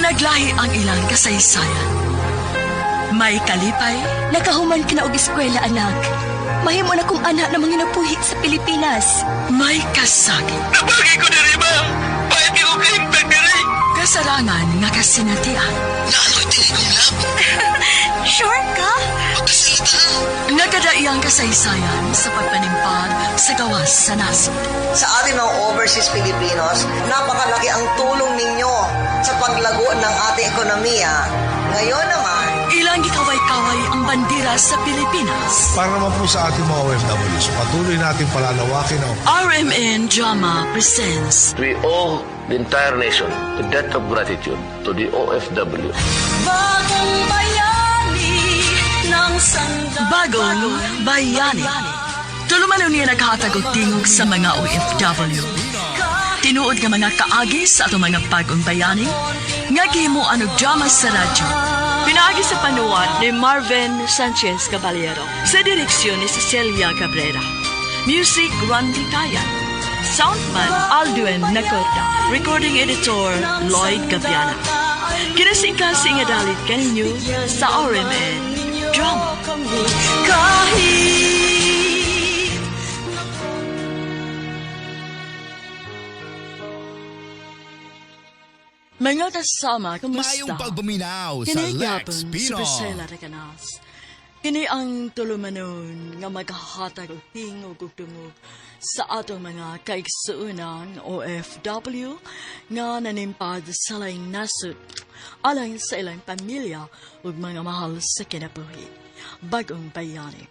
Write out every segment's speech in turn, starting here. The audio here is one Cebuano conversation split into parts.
Naglahi ang ilang kasaysayan. May kalipay, Nakahuman ka na og eskwela, anak. Mahimo na kong anak na manginabuhi sa Pilipinas. May kasakit. Nabagay ko diri, ma. Pwede ko kahimtang diri. Kasarangan nga kasinatian. Naano'y tingin kong love. Sure ka? Pagkasalita. Nga kadaiyang kasaysayan sa pagpanimpag sa gawas sa nasod. Sa ating mga overseas Filipinos, napakalaki ang tulong ninyo sa paglago ng ating ekonomiya. Ngayon naman, Ilang gikaway-kaway ang bandera sa Pilipinas. Para naman po sa ating mga OFWs, patuloy natin palalawakin ang RMN Drama presents We owe the entire nation a debt of gratitude to the OFW. Bagong Bayani ng Bagong Bayani. Tulumanon niya naghatag og tingog sa mga OFW. Tinuod nga mga kaagi sa atong mga bagong bayani nga gihimuan og drama sa radyo. Pinaagi sa panuwat ni Marvin Sanchez Caballero sa direksyon ni Cecilia Cabrera. Music, Randy Tayan. Soundman, Aldwin Nacorda. Recording editor, Lloyd Gabiana. Kinasingkasing nga dalit kaninyo sa RMN Drama. Kahit mga kasama, kumusta? Mayong pagpaminaw sa Kini Lex gyapon si Pino. Priscilla Recanas. Kini ang tulumanon nga maghahatag og tingog ug dungog sa atong mga kaigsuonan OFW nga nanimpad sa laing nasud alang sa ilang pamilya ug mga mahal sa kinabuhi. Bagong Bayani.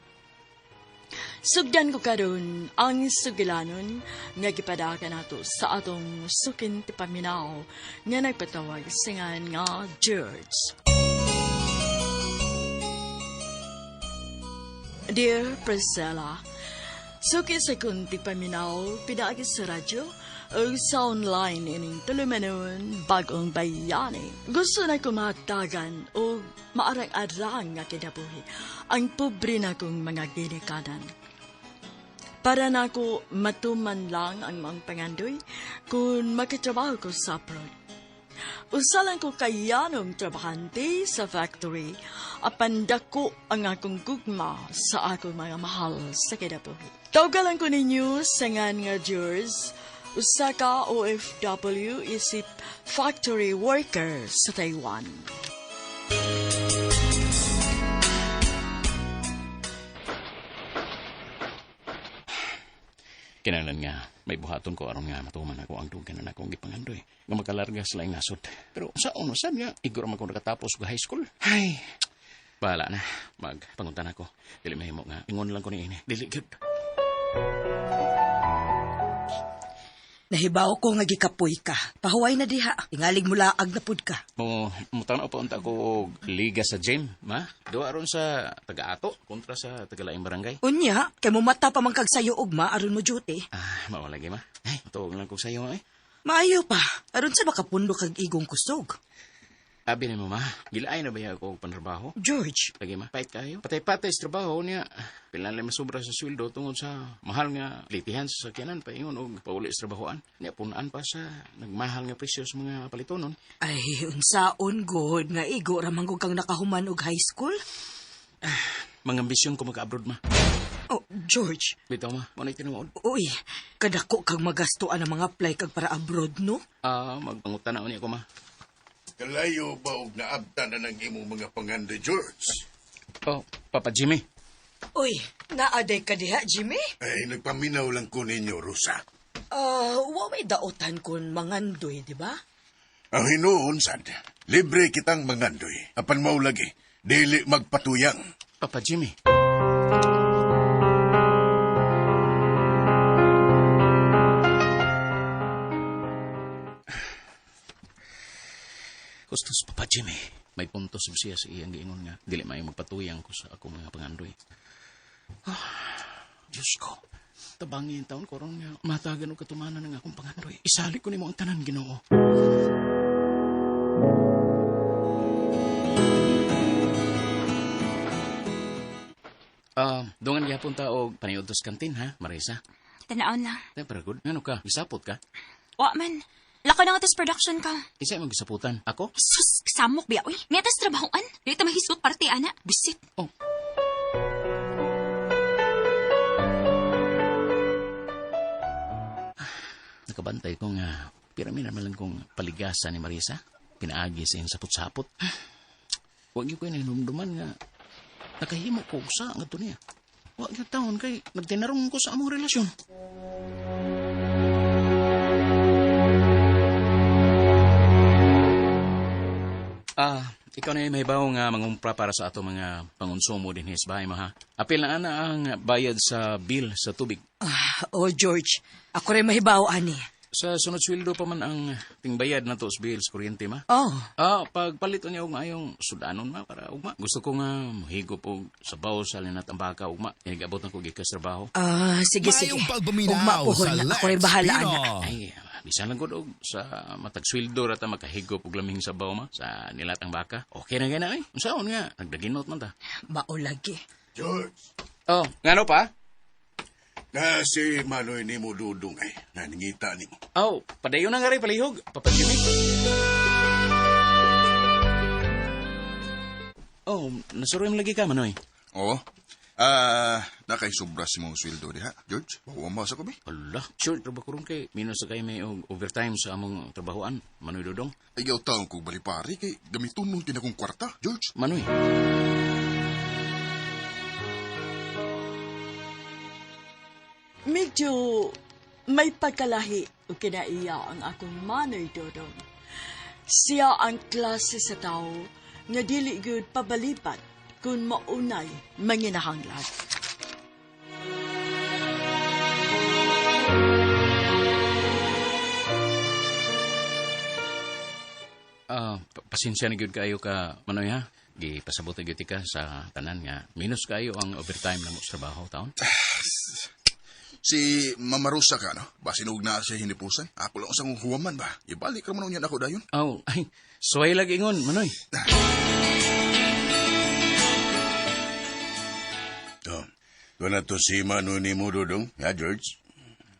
Sugdan ko karon ang sugilanon nga gipadaka nato sa atong sukin ti paminaw nga nagpatawag sa ngan nga George. Dear Priscilla, suki sa kong tigpaminaw, pinaagi sa radyo o sa online ining tulumanon Bagong Bayani. Gusto na kumatagan o maarang-arang nga kinabuhi ang pobre na kong mga ginikanan. Para nako matuman lang ang mga pangandoy kung makatrabaho ko sa abroad. Usa lang ko kayanong trabahante sa factory, apan dako ang akong gugma sa akong mga mahal sa kinabuhi. Tawgalan ko ninyo sa ngan nga George, usa ka OFW isip factory worker sa Taiwan. Kinahanglan nga may buhaton ko aron nga matuman ako ang dugan na akong gipangandoy nga makalarga sa laing nasod. Pero sa ono sad nga igor man ko nakatapos og high school. Ay, bahala na. Magpanguntan ako. Dili mahimo nga ingon lang ko niini. Dili gyud. Nahibaw ko nga gikapoy ka. Pahuway na diha. Tingalig mo laag na pud ka. Mo mutanaw pa unta ko og liga sa gym, ma. Duwa ron sa taga-ato kontra sa taga-laing barangay. Unya, kay mo mata pa man kag sayo ugma aron mo duty. Ah, mao lagi, ma. Ay, tuog lang ko sayo eh. Maayo pa. Aron sa makapundo kag igong kusog. Abi ni mo, ma, gilaay na ba ako og pantrabaho? George, Lagi, ma, pait kayo. Patay-patay sa trabaho niya. Pilan lang masubra sa sweldo tungod sa mahal nga litihan sa sakyanan paingon og pauli sa trabahoan. Niya punaan pa sa nagmahal nga presyo sa mga palitonon. Ay, unsaon god nga igo ra man gud kang nakahuman og high school? Mga ambisyon ko maka-abroad, ma. Oh, George. Bitaw, ma, mo na tinuod. Uy, kadako kag magastoan ang mga apply kag para abroad, no? Ah, magpangutan na niya ko, ma. Kalayo ba og naabtan na ng imong mga pangandoy, George? Oh, Papa Jimmy. Uy, naaday ka diha, Jimmy? Ay, nagpaminaw lang ko ninyo, Rosa. Ah, wa may daotan kun mangandoy, di ba? Ang hinuon, sad, libre kitang mangandoy. Apan mao lagi, dili magpatuyang. Papa Jimmy. Kustos, Papa Jimmy. May punto sab siya sa iyang giingon nga dili maayo magpatuyang ko sa akong mga pangandoy. Ah, Diyos ko. Tabangi ang taon ko ron nga matagan og katumanan ng akong pangandoy. Isali ko nimo ang tanan, Ginoo. Ah, dungan gyapon ta og paniudtos kantin ha, Marisa. Tanaon lang. Ay, pero good. Ano ka? Gisapot ka? Wa man. Lakaw na nga tas production ka. Isa imong gisaputan. Ako? Sus, kasamok biya, uy. May tas trabahoan. Dili ta mahisgot parte, ana. Bisit. Oh. Nakabantay ko nga pirami naman lang kong paligasa ni Marisa. Pinaagi sa iyang sapot-sapot. Huwag niyo ko hinumduman nga nakahimo ko sa nga to niya. Huwag niyo taon kay nagtinarong ko sa among relasyon. Ikaw na yung mahibaw nga mangumpra para sa ato mga pangonsumo din sa bahay mo, ha? Apil na ana ang bayad sa bill sa tubig. Oh, George. Ako rin mahibaw, ani. Sa sunod sweldo pa man ang tingbayad na to sa bill sa kuryente, ma. Oh. Pagpalit niya og maayong sudanon, ma, para ugma. Gusto ko nga mohigop og sabaw sa linat ang baka ugma. Inigabot na ko gikas trabaho. Sige, sige. Maayong pagpaminaw Ugma pohon. sa Ako rin Let's bahala, ana. Pinoy. Ay, bisan lang gud og sa matag sweldo ra ta makahigop og laming sabaw, ma, sa nilatang baka. Okay na gana, eh. Unsaon nga nagdaginot man ta. Mao lagi. George. Oh, ngano pa? Na si Manoy ni mo dudong ay naningita ni mo. Oh, padayon na nga rin palihog. Papagimik. Oh, nasuroy mo lagi ka, Manoy. Oo. Nakaisubra si mong sweldo diha, George. Bawa mo sa kubi. Ala, short ra ba kuron kay minus sa kay may og overtime sa among trabahoan, Manoy Dodong. Ayaw taong kong balipari kay gamiton nung tinakong kwarta, George. Manoy. Medyo may pagkalahi o kinaiya ang akong Manoy Dodong. Siya ang klase sa tao nga dili gyud pabalipat kung maunay manginahanglan. Pasensya na gyud kaayo ka, Manoy, ha. Gipasabot na gyud ka sa tanan nga minus kaayo ang overtime namo sa trabaho taon. Si Mama Rosa ka, no? Basinog na siya hinipusan. Ako lang usang huwaman ba? Ibalik ra man niya ako dayon. Oh, ay, suway lagi ingon, Manoy. Oh, doon na to si Manoy ni mo dudong, ha, George?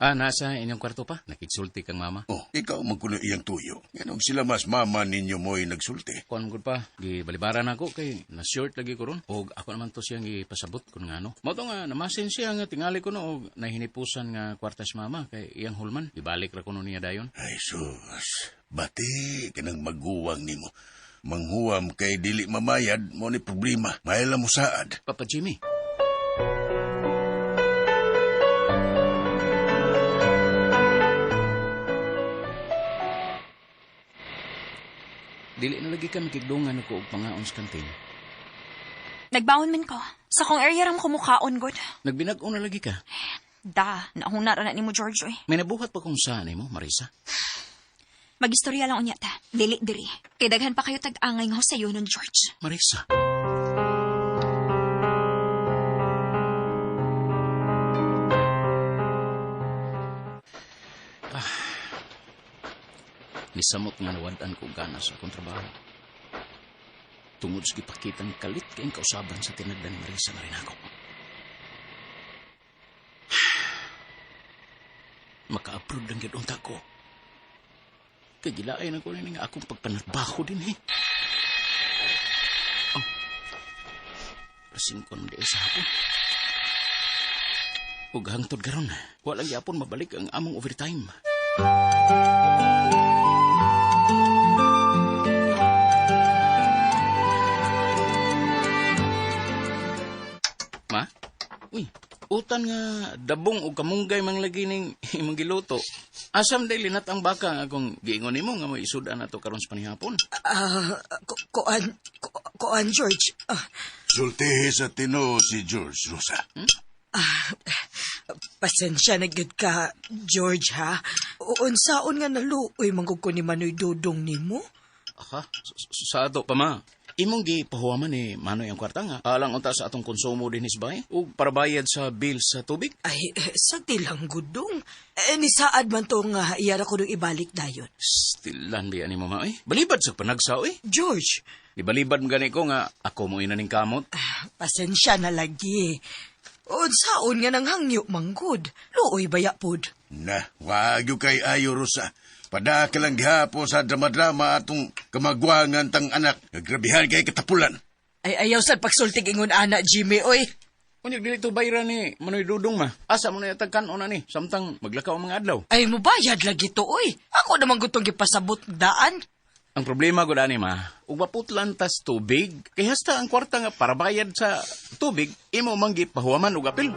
Nasa inyong kwarto pa? Nakigsulti kang mama. Oh, ikaw man kuno iyang tuyo. Nganong sila mas mama ninyo mo'y nagsulti. Kuan gud pa, gibalibaran ako kay na-short lagi ko ron. Og ako naman to siyang gipasabot kun ngano. Mao to nga namasin siya nga tingali ko no og nahinipusan nga kwarta si mama kay iyang hulman. Ibalik ra kuno niya dayon. Ay sus, bati kanang maguwang nimo. Manghuwam kay dili mamayad mo ni problema. Maila mo saad. Papa Jimmy. Dili na lagi ka makigdungan ako og pangaon sa kantin. Nagbaon man ko. Sa kong area ram kumukaon, god. Nagbinag-o na lagi ka. Da, nauna ra na nimo, George, oy. May nabuhat pa kung saan mo, Marisa. Magistorya lang unya ta. Dili diri. Kay daghan pa kayo tag-angay nga sayo nun, George. Marisa. Nisamot nga nawad-an ko gana sa akong trabaho. Tungod sa gipakitang kalit kayong kausaban sa tinagdan ni Marisa na rin ako. Maka-approve lang yun unta ko. Kay gilaay na ko rin nga akong pagpanarbaho din eh. Oh. Lasing ko naman di sa hapon. Ug hangtod karon, walang gyapon mabalik ang among overtime. Ma? Uy, utan nga dabong og kamunggay mang lagi ning imong giluto. Asam day linat ang baka nga akong giingon nimo nga moisudan nato karon sa panihapon. Kuan, George. Sultihi sa tinuo si George, Rosa. Pasensya na gyud ka, George, ha? Unsaon nga naluoy manggug ko ni Manoy Dodong nimo? Aha, sa ato pa ma. Imong gipahuwaman ni Manoy ang kwarta nga. Alang unta sa atong konsumo din sa bahay ug para bayad sa bill sa tubig. Ay, sagdi lang gudong. Eh, ni saad man to nga iyara ko nung ibalik dayon. Stilan biya ni mama eh. Balibad sa panagsaw eh. George. Di balibad mo gani ko nga ako mo ina ning kamot. Pasensya na lagi. Unsaon nga nang hangyo manggod. Luoy baya pod. Na, wag yung kay ayo, Rosa. Padaka lang gihapon sa drama-drama atong kamagwangan tang anak. Nagrabihan kay katapulan. Ay ayaw sad pagsultig ingon ana Jimmy oy. Unya dili to bayra ni Manoy Dudong ma. Asa mo na yatag kanon na ni samtang maglakaw ang mga adlaw. Ay mubayad lagi to oy. Ako naman gutong gipasabot daan. Ang problema gud ani ma, ug maputlan tas tubig. Kay hasta ang kwarta nga para bayad sa tubig imo man gipahuwaman og apil.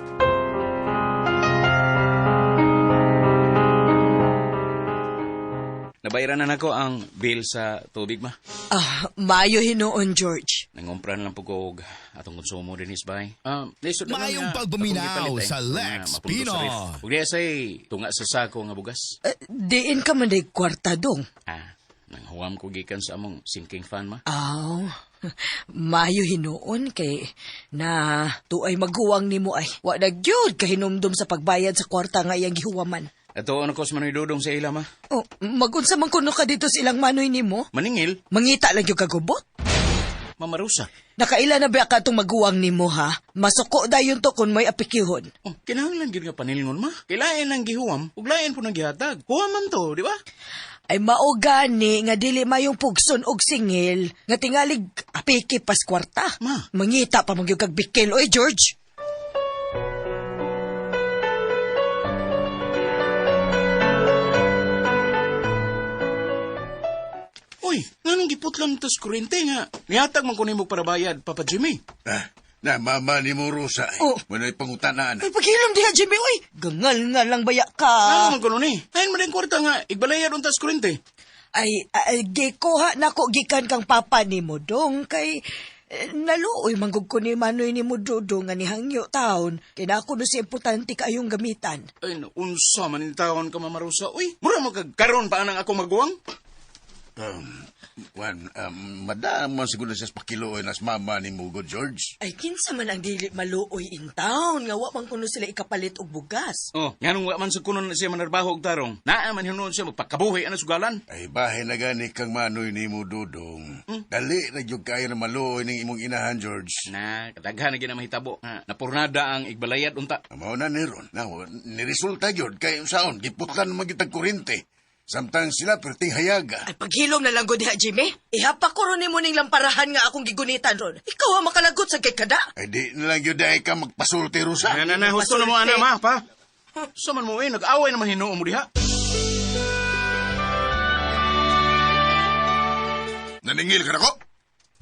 Nabayaran na nako ang bill sa tubig ma. Ah, maayo hinuon George. Nangumpra na lang po ko og atong konsumo din is bay. Lisod na lang Maayong nga pagpaminaw atong gipalit, eh. sa Nga Lex mapundo sa Pino. ref. Ug diya say tunga sa sako nga bugas. Eh, diin ka man day kwarta dong. Ah, nanghuwam ko gikan sa among sinking fan ma. Aw, maayo hinuon kay na tuay maghuwang nimo ay. Wa na gyud kahinumdum sa pagbayad sa kwarta nga iyang gihuwaman. Ato ano ko sa Manoy Dudong sa ila ma. Oh, magunsa man kuno ka dito sa ilang manoy nimo? Maningil, Mangita lang gyud kagubot. mamarusa. Nakaila na ba ka atong maguwang nimo ha? Masuko dayon to kung may apikihon. Oh, kinahanglan gyud nga panilngon ma. Kailain ang gihuwam ug lain po nang gihatag. Huwaman to, di ba? Ay mao gani nga dili mayong pugson og singil nga tingalig apiki pas kwarta. Ma. Mangita pa man gyud kag bikil oy George. Uy, nganong giputlan tas kuryente nga? Nihatag man ko nimo para bayad, Papa Jimmy. Ah, na, mama ni mo, Rosa. Eh. Oh. Manoy pangutanaan. Ay paghilom diha Jimmy oy. Gangal nga lang baya ka. Ano man kuno ni? Ayon man din kwarta nga igbalayad untas kuryente. Ay, ay gikuha nako gikan kang papa nimo dong kay naluoy manggug ko ni Manoy nimo Dudong nga nihangyo taon. Kay nako no si importante kaayong gamitan. Ay, unsa man ni taon ka mamarusa. Uy, mura mo kag karon pa anang ako maguwang. Wan, madam man siguro siya sa pakiluoy nas mama ni Mugo, George. Ay kinsa man ang dili maluoy in town nga wa man kuno sila ikapalit og bugas. Oh, nganong wa man sa kuno na siya manarbaho og tarong. Naa man hinuon siya magpakabuhi ana sugalan. Ay, bahay na gani kang manoy ni mo, Dudong. Dali na gyud kayo na maluoy ning imong inahan, George. Na, kadaghan na ginamahitabo. Nga, napurnada ang igbalayad unta. Mao na ni ron. Na, niresulta gyud kay unsaon giputlan man gyud tag kuryente. Samtang sila perting hayaga. Ay paghilom na lang gud diha Jimmy. Ihapa ko ron nimo ning lamparahan nga akong gigunitan ron. Ikaw ang makalagot sa kay kada. Ay di na lang gyud ay ka magpasulti Rosa. Na, na, na, husto na mo, ana, ma, pa. Sa man mo, eh, nag-away naman hinuon mo diha. Naningil ka na ko?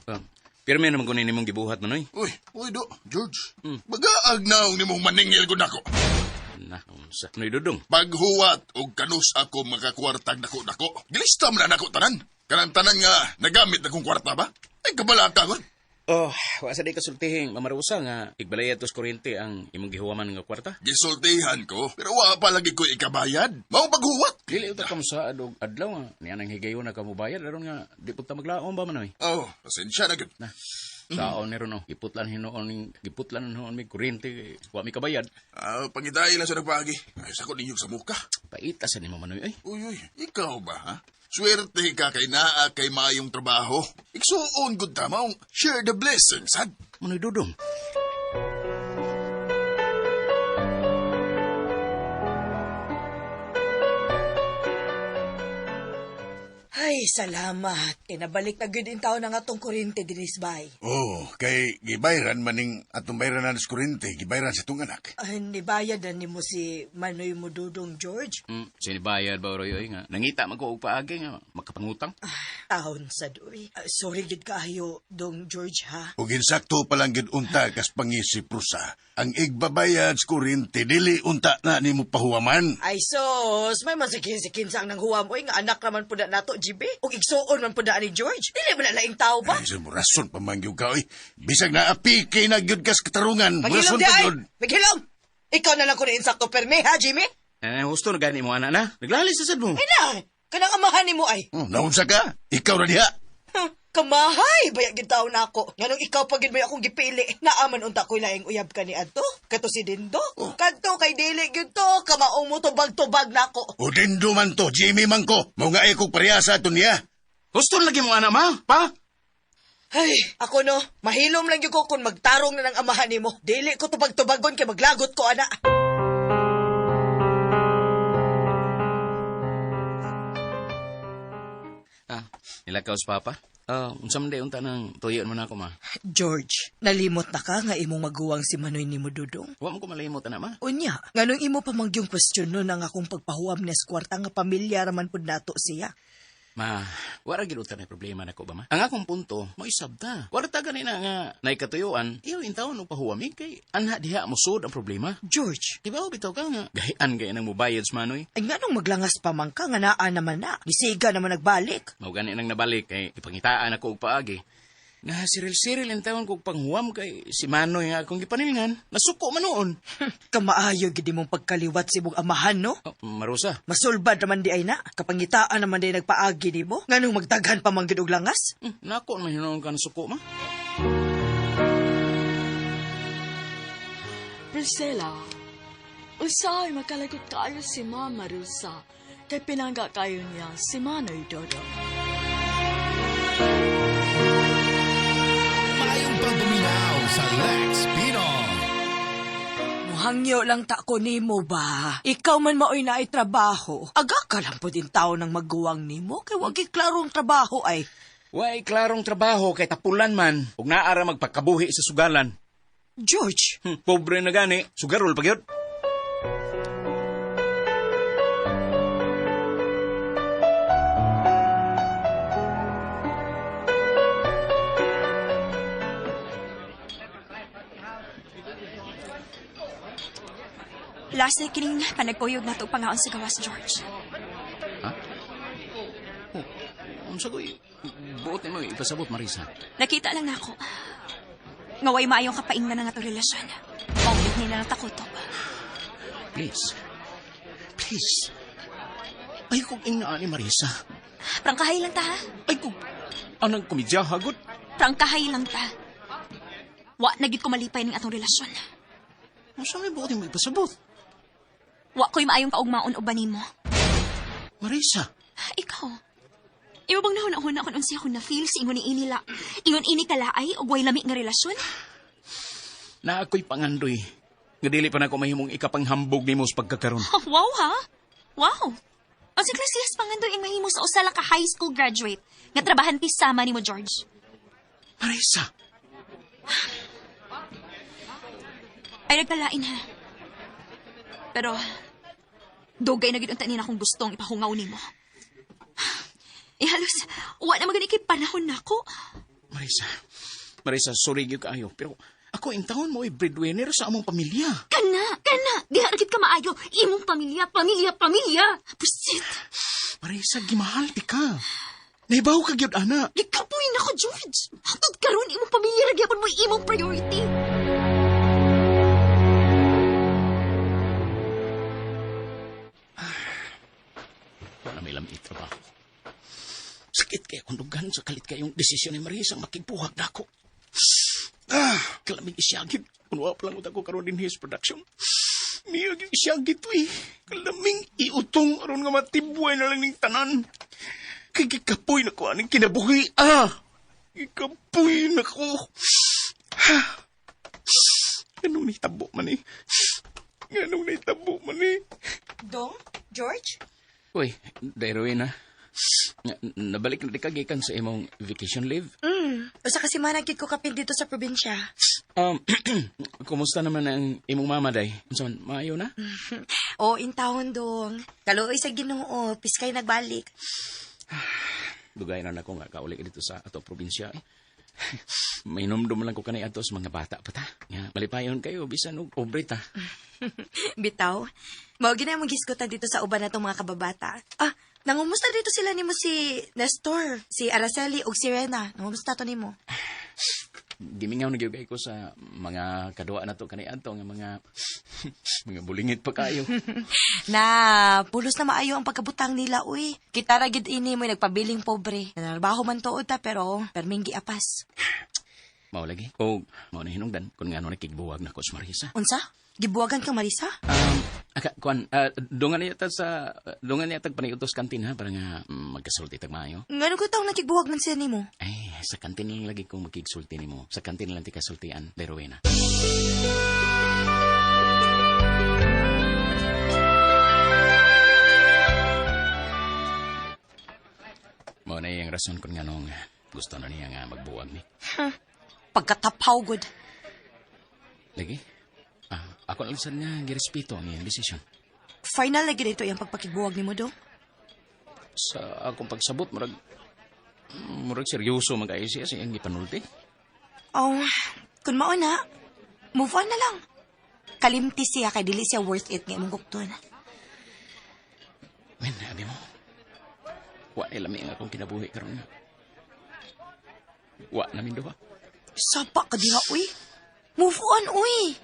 Ah, pirmi naman kunin nimong gibuhat man, oy. Uy, uy do, George. Magaag naong nimong maningil ko nako. Na, unsa. Noy Dudong. Paghuwat og kanus ako makakwartag dako-dako. Gilista man na nako tanan. Kanang tanan nga nagamit na kong kwarta ba? Ay kabalaka ko. Oh, wa sa di kasultihing mamarusa nga igbalayad tos kuryente ang imong gihuwaman nga kwarta. Gisultihan ko, pero wa pa lagi ko ikabayad. Mao paghuwat. Dili uta ka mosaad og adlaw nga niya nang higayon na ka mobayad aron nga di pud ta maglaom ba man oy. Oh, pasensya na gyud. Na. Saon ni ron oh, giputlan hinuon giputlan hinuon mi kuryente wa mi kabayad. Ah, pangitay lang sa nagpaagi. Ay, sako ninyo sa muka. Paita sa nimo manoy oy. Uy, uy, ikaw ba, ha? Swerte ka kay naa kay maayong trabaho. Igsuon gud ta maong share the blessings, ha? Manoy Dudong. Ay salamat. Kay nabalik na gyud in taon ang atong kuryente dinis bay. Oh, kay gibayran maning atong bayran na sa kuryente, gibayran sa itong anak. Ay, nibayad na nimo si Manoy mo Dudong George. Sinibayad ba roy oy nga nangita man ko og paagi nga makapangutang. Taon sa doy. Ah, sorry gid kaayo dong George ha. Ug insakto pa lang gyud unta kas pangisip Rosa. Ang igbabayad sa kuryente dili unta na nimo pahuwaman. Ay sos, may masikin-sikin sa ang nanghuwam oy nga anak naman pud na nato GB. Ug igsuon man pud na ni George. Dili man na laing tao ba? Ay, sa mo rason pa man gyud ka oy. Bisag naapiki na gyud kas katarungan. Paghilom Rason di pa ay. gyud. Paghilom. Ikaw na lang ko na insakto perme ha, Jimmy? Eh, husto na gani mo ana na. Naglalis sa sad mo. Ay na, kanang amahan nimo ay. Oh, naunsa ka? Ikaw na diha. Huh, kamahay, bayag gyud taon nako. Nganong ikaw pa gyud may akong gipili. Naaman unta ko'y laing uyab ka ni adto. Kato si Dindo. Kadto kay dili gyud to, kamaong mo tubag-tubag nako. O dindo man to, Jimmy man ko. Mao nga ay kog parehasa ato niya. Husto lagi mo ana ma, pa. Ay, ako no, mahilom lang gyud ko kung magtarong na ng amahan nimo. Dili ko tubag-tubagon kay maglagot ko, ana. Ah, nilakaw sa papa? Ah, unsa man day unta nang tuyo man ako, ma. George, nalimot na ka nga imong maguwang si Manoy nimo Dudong. Wa man ko malimot ana, ma. Unya, nganong imo pa mangyong question nun ang akong pagpahuam niya sa kwarta nga pamilya raman pud nato siya. Ma, wara gid uta na problema nako ba, ma? Ang akong punto, mo isabta. Wara ta gani na nga naikatuyuan, iyo intawon og pahuwami kay anha diha mosud ang problema. George, Di ba bitaw ka nga gahian kay nang mubayad sa Manoy? ay nganong maglangas pa man ka nga naa naman na. Gisiga naman nagbalik. Mao gani nang nabalik kay ipangitaan ako og paagi. Na siril-siril in taon kog panghuwam kay si Manoy nga akong gipanilngan. Nasuko man noon. Kamaayo gid imong pagkaliwat sa imong amahan, no? Oh, Marusa, Masulbad naman di ay na. Kapangitaan naman di nagpaagi nimo. Nganong magdaghan pa man gid og langas? Nako man hinuon ka nasuko ma. Priscilla, usahay makalagot kaayo si Mama Rusa kay pinangga kayo niya si Manoy Dodong. Maayong pagpaminaw sa Lex Pino. Muhangyo lang ta ko nimo ba? Ikaw man maoy na ay trabaho. Aga ka lang po din tao ng maguwang nimo kay wagi klarong trabaho ay. Way klarong trabaho kay tapulan man ug naara magpakabuhi sa sugalan. George, Pobre na gani, sugarol pa gyud. Last na kining panagpuyog na ito pangaon sa gawas, George. Ha? Oh, unsa ko'y buot nimo ipasabot, Marisa? Nakita lang nako. Nga way maayong kapaingnan ang atong relasyon. Maulit nila na takutob. Please. Please. Ay kung ingnaan ni Marisa. Prangkahay lang ta, ha? Ay kung anang komedya hagod. Prangkahay lang ta. Wa na gid ko malipay ning atong relasyon. Unsa may buot nimo ipasabot? Wa ko'y maayong kaugmaon uban nimo. Marisa. Ikaw. Imo bang nahuna-huna kung unsa ako na-feel sa ingon ni ini la. Ingon ini kalaay og way lami nga relasyon? Na ako'y pangandoy. Nga dili pa nako mahimong ikapanghambog nimo sa pagkakaron. Oh, wow ha? Wow. Unsa klase pangandoy ang mahimo sa usa lang ka high school graduate nga trabahante sama nimo, George? Marisa. Ay nagkalain ha. Pero dugay na gid unta ni akong gustong ipahungaw nimo. Eh halos wa na magani kay panahon nako. Marisa. Marisa, sorry gyud kaayo, pero ako intawon mo ay breadwinner sa among pamilya. Kana, kana, diha ra gid ka maayo. Imong pamilya, pamilya, pamilya. Pusit. Marisa, gimahal ti ka. Naibaw ka gyud ana. Gikapoy nako, George. Hangtod karon imong pamilya ra gyapon mo imong priority. Wala may lamit trabaho. Sakit kay akong dugan sa kalit kayong desisyon ni Marisa makigbuhag na ako. Ah, kalamig isyagit. Kung wala pa lang ako karon din his production. Miyag yung isyagit to eh. Kalaming iutong aron nga matibway na lang ning tanan. Kay gikapoy na ko aning kinabuhi. Ah, gikapoy na ko. Ah. Anong nahitabo man eh? Anong nahitabo man eh? Dong? George? Uy, Dairoin ha. Nabalik na di ka gikan sa imong vacation leave. Usa kasi managkit ko kapin dito sa probinsya. Kumusta naman ang imong mama, day? Unsa man, maayo na? O, intawon dong. Kaluoy sa Ginoo, piskay nagbalik. Dugay na nako nga kauli dito sa ato probinsya. Eh. May numdum lang ko kanay ato sa mga bata pa ta. Nga, malipayon kayo bisan og pobre ta. Bitaw. Mao gina mong gisgutan dito sa uban natong mga kababata. Ah, nangumusta dito sila nimo si Nestor, si Araceli ug si Rena. Nangumusta to nimo? Gimingaw na gyud ko sa mga kadua na to kanay ato nga mga mga bulingit pa kayo. Na, pulos na maayo ang pagkabutang nila, uy. Kita ra gid ini mo nagpabiling pobre. Nanarbaho man tuod ta pero perming giapas. Mao lagi. O mao na hinungdan kung ngano nakigbuwag na ko sa Marisa. Unsa? Gibuwagan kang Marisa? Aka, kuan, dungan niya ta sa dungan niya tag paniutos kantin ha para nga magkasulti tag maayo. Ngano ko taong nakigbuwag man siya nimo? Ay, Sa kantin lang lagi kong magkigsulti nimo. Sa kantin lang ti kasultian, Day Rowena. Mao na iyang rason kung nganong gusto na niya nga magbuwag ni. Pagkatapaw, good. Lagi? Ako lang sad nga girespeto ang iyang desisyon. Final na gid ito iyang pagpakigbuwag nimo, dong. Sa akong pagsabot, murag seryoso man kaayo siya sa iyang gipanulti. Oh, kun mao na, move on na lang. Kalimti siya kay dili siya worth it nga imong gukton. Men, abi mo. Wa ni lami ang akong kinabuhi karon nga. Wa namin duha. Sapa ka diha, uy. Move on, uy.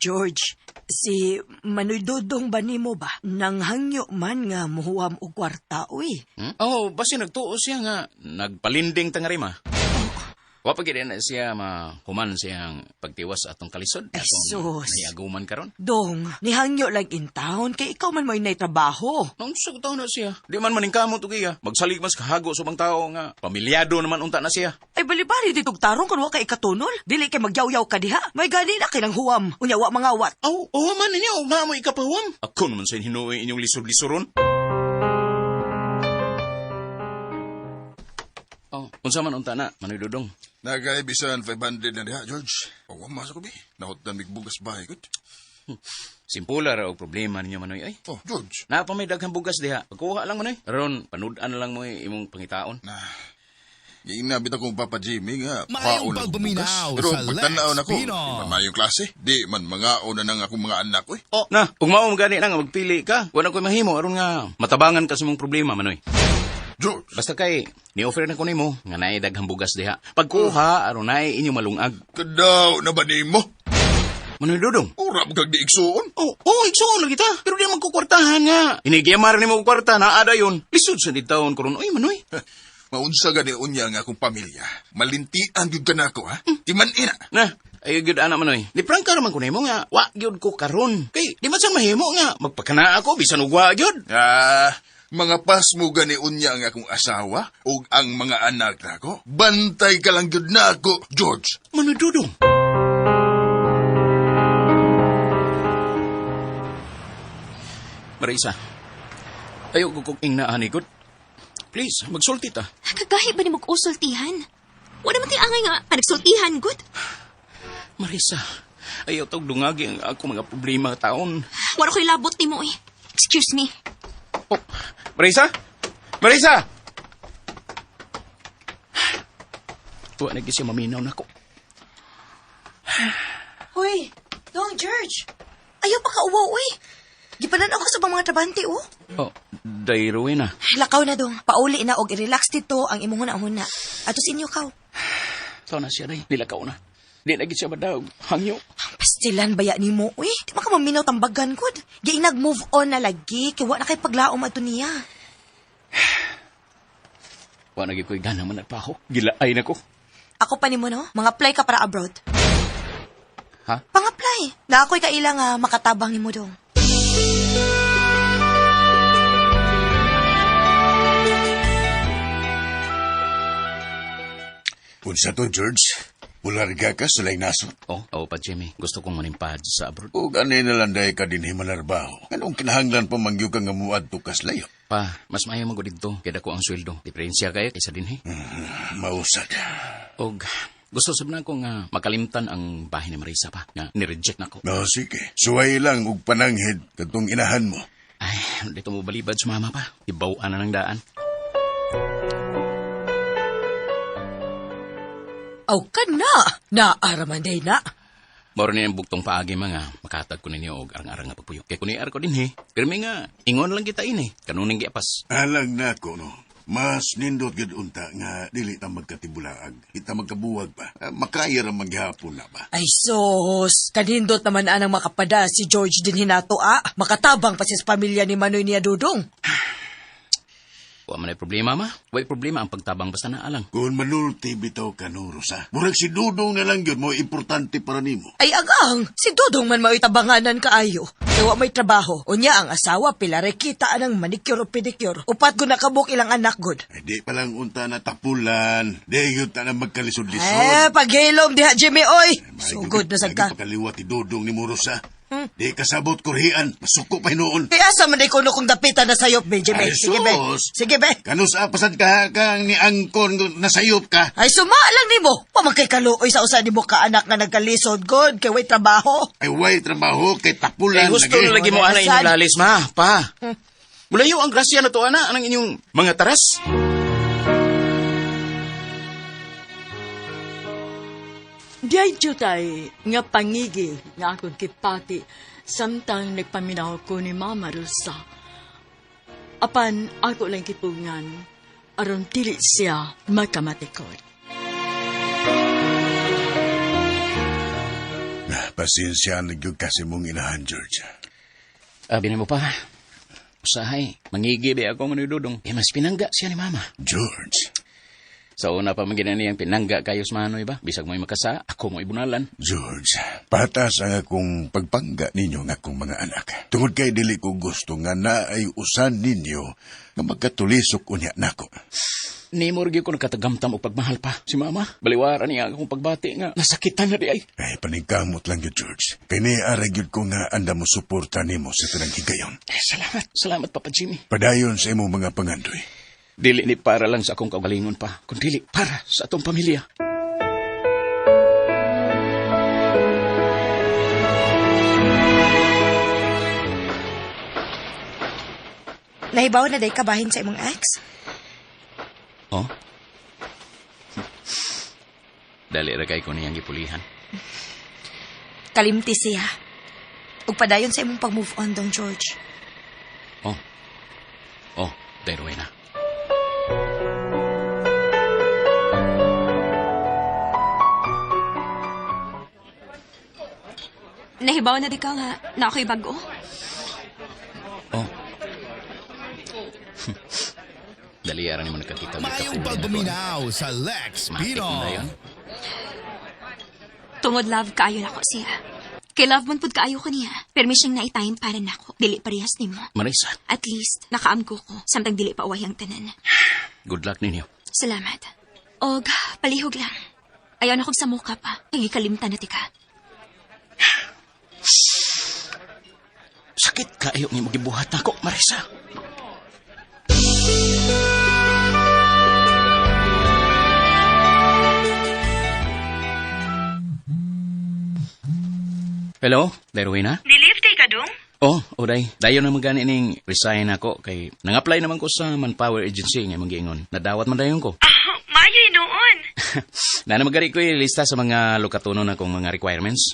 George, si Manoy Dodong ba nimo ba? Nanghangyo man nga muhuam og kwarta, uy. Oh, basi nagtuo siya nga nagpalinding ta nga rima. Wa pa gid na siya mahuman siyang pagtiwas atong kalisod. Ay, Atong sus. nahiaguman karon. Dong, nihangyo lang in town kay ikaw man mo'y trabaho. Naunsa ko taon na siya. Di man maningkamot og iya. Magsalig mas kahago sa ubang tao nga pamilyado naman unta na siya. Ay balibari di tarong kun wa kay ikatunol. Dili kay magyawyaw ka diha. May gani na kay nang huwam. Unya wa mangawat. Aw, oh, man ninyo, nga mo ikapahuam. Ako naman sa hinuoy inyong lisod-lisuron. Oh, unsa man unta na, Manoy Dodong? Nagay bisan 500 na diha, George. O, masa ko bi. Nahutdan mig bugas bahay gud. Simpula ra og problema ninyo, Manoy ay. Oh, George. Naa pa may daghang bugas diha. Pagkuha lang, Manoy. Ron, panud-an lang mo imong pangitaon. Na. Giinabit akong Papa Jimmy nga Maayong paon ang pagpaminaw bugas. Pero sa pagtanaw Lex na ko, Pinoy. di man maayong klase. Di man mangaon na nang akong mga anak ko eh. Oh, na, ug mao man gani na nga magpili ka. Wala ko'y mahimo aron nga matabangan ka sa imong problema, Manoy. George. Basta kay ni-offer na ko nimo nga naay daghang bugas diha. Pagkuha aron naay inyong malungag. Kadaw na ba nimo? Manoy Dodong. Ura mo kag di igsuon. Oh, igsuon na kita. Pero di man ko kwartahan nga. Inigiyamar nimo og kwarta naa dayon. Lisod sa taon karon oy, Manoy. Maunsa gani unya nga akong pamilya. Malintian gyud ka nako ha. Timan ina. Na, ayo gyud ana, Manoy. Di prangka raman ko nimo nga wa gyud ko karon. Kay di man sang mahimo nga magpakana ako bisan og wa gyud. Mga pasmo gani unya ang akong asawa ug ang mga anak nako. Bantay ka lang gyud nako, George. Manoy Dodong. Marisa, ayo ko kong ingna ani gud. Please, magsulti ta. Kagahi ba ni mag-usultihan? Wala man ti angay nga panagsultihan, good. Marisa, ayaw tog dungagi ang ako mga problema taon. Wala ko'y labot ni mo eh. Excuse me. Oh, Marisa? Marisa! Tuwa na siya maminaw na ko. Hoy, Dong George. Ayaw pa kauwaw, uy. Gipanan ako sa mga trabante, oh. Oh, day Rowena. Lakaw na, Dong. Pauli na og i-relax dito ang imong huna-huna. Atos inyo kaw. Taon na siya, day. Nilakaw na. Di na siya madaog. Hangyo. Pastilan baya ni mo, uy. Di man ka maminaw tambagan, good. Di nag-move on na lagi. Kaya wa na kay paglaom ato niya. Wa na gyud ko'y gana man nagpaho. Gilaay na ko. Ako pa nimo, no? Mga apply ka para abroad. Ha? Pang-apply. Na ako'y kaila nga makatabang nimo, Dong. Unsa to, George? Mularga ka sa laing nasod. Oh, pa Jimmy. Gusto kong manimpad sa abroad. Ug ani na lang dahil ka din himanarbaho. Anong kinahanglan pa mangyo ka nga muadto ka sa layo? Pa, mas maayo man gud didto kay dako ang sweldo. Diferensya kayo kaysa dinhi. Mausad. Og gusto sab na ko nga makalimtan ang bahay ni Marisa pa nga ni-reject na ko. No, sige. Suway lang og pananghid kadtong inahan mo. Ay, dito mo balibad sa mama pa. Ibaw-an na ng daan. Aw ka na. Naaraman day na. Moro ni ang bugtong paagi mga makatag ko ninyo og arang-arang nga pagpuyo. Kay kuni ar ko dinhi. Pirmi nga ingon lang kita ini. Kanuning giapas. Alang nako no. Mas nindot gid unta nga dili ta magkatibulaag. Kita magkabuwag pa. Makaya ra maghapon na ba. Ay sos, kanindot naman anang makapada si George din hinato ah. Makatabang pa siya sa pamilya ni Manoy niya Dudong. Wa man ay problema ma. Way problema ang pagtabang basta naalang. Kung manulti bitaw ka no, Rosa. Murag si Dudong na lang yun mo importante para nimo. Ay agang, si Dudong man mao'y tabanganan kaayo. Kay wa may trabaho. Unya ang asawa pila ra kita anang manicure o pedicure. Upat gud nakabuk ilang anak gud. Ay, di pa lang unta na tapulan. Di yun ta na magkalisod-lisod. Eh, paghilom diha Jimmy oy. Sugod na sad ka. Lagi pakaliwat ti Dudong ni Morosa. Di kasabot kurhian. Masuko pa hinuon. Kaya asa man di kuno kung dapitan na sayop be, Jimmy. Ay, Sige be. sus. Sige be. Kanus apasan ka kang ni Angkon nasayop ka. Ay, suma lang nimo. Pamangkay kaluoy sa usa nimo ka anak nga nagkalisod god kay way trabaho. Ay, way trabaho kay tapulan. Eh, gusto na lagi mo ana inyong lalis, ma, pa. Mulayo ang grasya na to, ana, anang inyong mga taras. Diay jutay nga pangigi nga akong kipati samtang nagpaminaw ko ni Mama Rosa. Apan ako lang kipungan aron dili siya makamatikod. Pasensya na gyud kasi mong inahan, George. Abi mo pa. Usahay, mangigi ba ako manoy Dudong. Eh, mas pinangga siya ni Mama. George. Sa una pa man ginani ang pinangga kayo sa manoy ba? Bisag mo'y makasa, ako mo'y bunalan. George, patas ang akong pagpangga ninyo ng akong mga anak. Tungod kay dili ko gusto nga naay usan ninyo nga magkatulisok unya nako. Nimo gyud ko nakatagamtam og pagmahal pa si Mama. Baliwara niya akong pagbati nga nasakitan na di ay. Ay, paningkamot lang yun, George. Kay niara gyud ko nga anda mo suporta nimo sa tanang higayon. Eh, salamat, salamat Papa Jimmy. Padayon sa imong mga pangandoy. Dili ni para lang sa akong kaugalingon pa, kundi para sa atong pamilya. Nahibaw na day kabahin sa imong ex? Oh? Dali ra kay ko niyang gipulihan. Kalimti siya. Ug padayon sa imong pag-move on dong George. Oh. Oh, dahil na. Nahibaw na di ka nga na ako'y bago. Oh. Dali ara nimo nakakita og Maayong pagpaminaw sa Lex Pinoy. Tungod love kaayo nako siya. Kay love man pud kaayo ko niya. Pero may siyang naitime para nako. Dili parehas nimo. Marisa, At least nakaamgo ko samtang dili pa uway ang tanan. good luck ninyo. Salamat. Og palihog lang. Ayaw na kong sa mukha pa. Nagikalimtan na tika. Sakit kaayo nimo gibuhat nako, Marisa. Hello, Derwina? Nilive day ka dong? Oh, oday. Dayon na magani ning resign ako kay nang-apply naman ko sa Manpower Agency nga imong giingon. Nadawat man dayon ko. Ah, maayo noon. Na magari ko lista sa mga lokatono na kong mga requirements.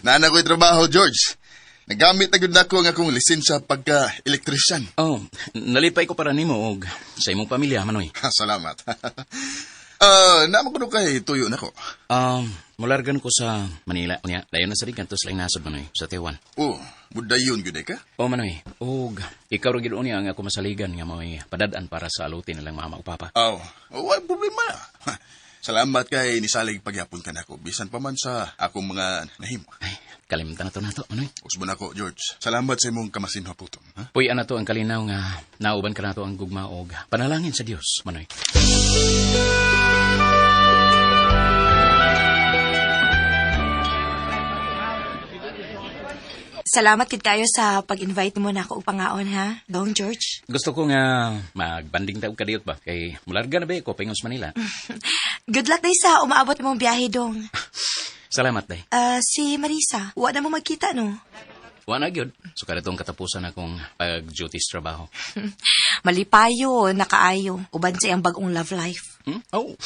Naana ko'y trabaho, George. Nagamit na gyud nako ang akong lisensya pagka-electrician. Oh, nalipay ko para nimo og sa imong pamilya, Manoy. Salamat. Naman ko kay tuyo nako. Mulargan ko sa Manila. Unya, dayon na sa rigan to sa nasod Manoy, sa Taiwan. Oh, mudayon gyud ka? Oh, Manoy. Og ikaw ra gyud unya ang ako masaligan nga mo'y padad-an para sa alutin nilang mama ug papa. Oh, wala problema. Salamat kay nisalig pagyapon ka nako bisan pa man sa akong mga nahimo. Ay, kalimtan na to nato, Manoy. Usbon ako, George. Salamat sa imong kamasinha puton. Ha? Puy na to ang kalinaw nga nauban ka nato ang gugma og panalangin sa Dios, Manoy. Salamat kid kayo sa pag-invite mo na ako og pangaon ha, Dong George. Gusto ko nga magbanding ta og kadiyot ba kay mularga na ba ko paingon sa Manila. Good luck day sa umaabot mong biyahe dong. Salamat day. Si Marisa, wa na mo magkita no. Wa na gyud. So kadtong katapusan akong pag-duty sa trabaho. Malipayo, nakaayo, uban sa iyang bagong love life. Hmm? Oh.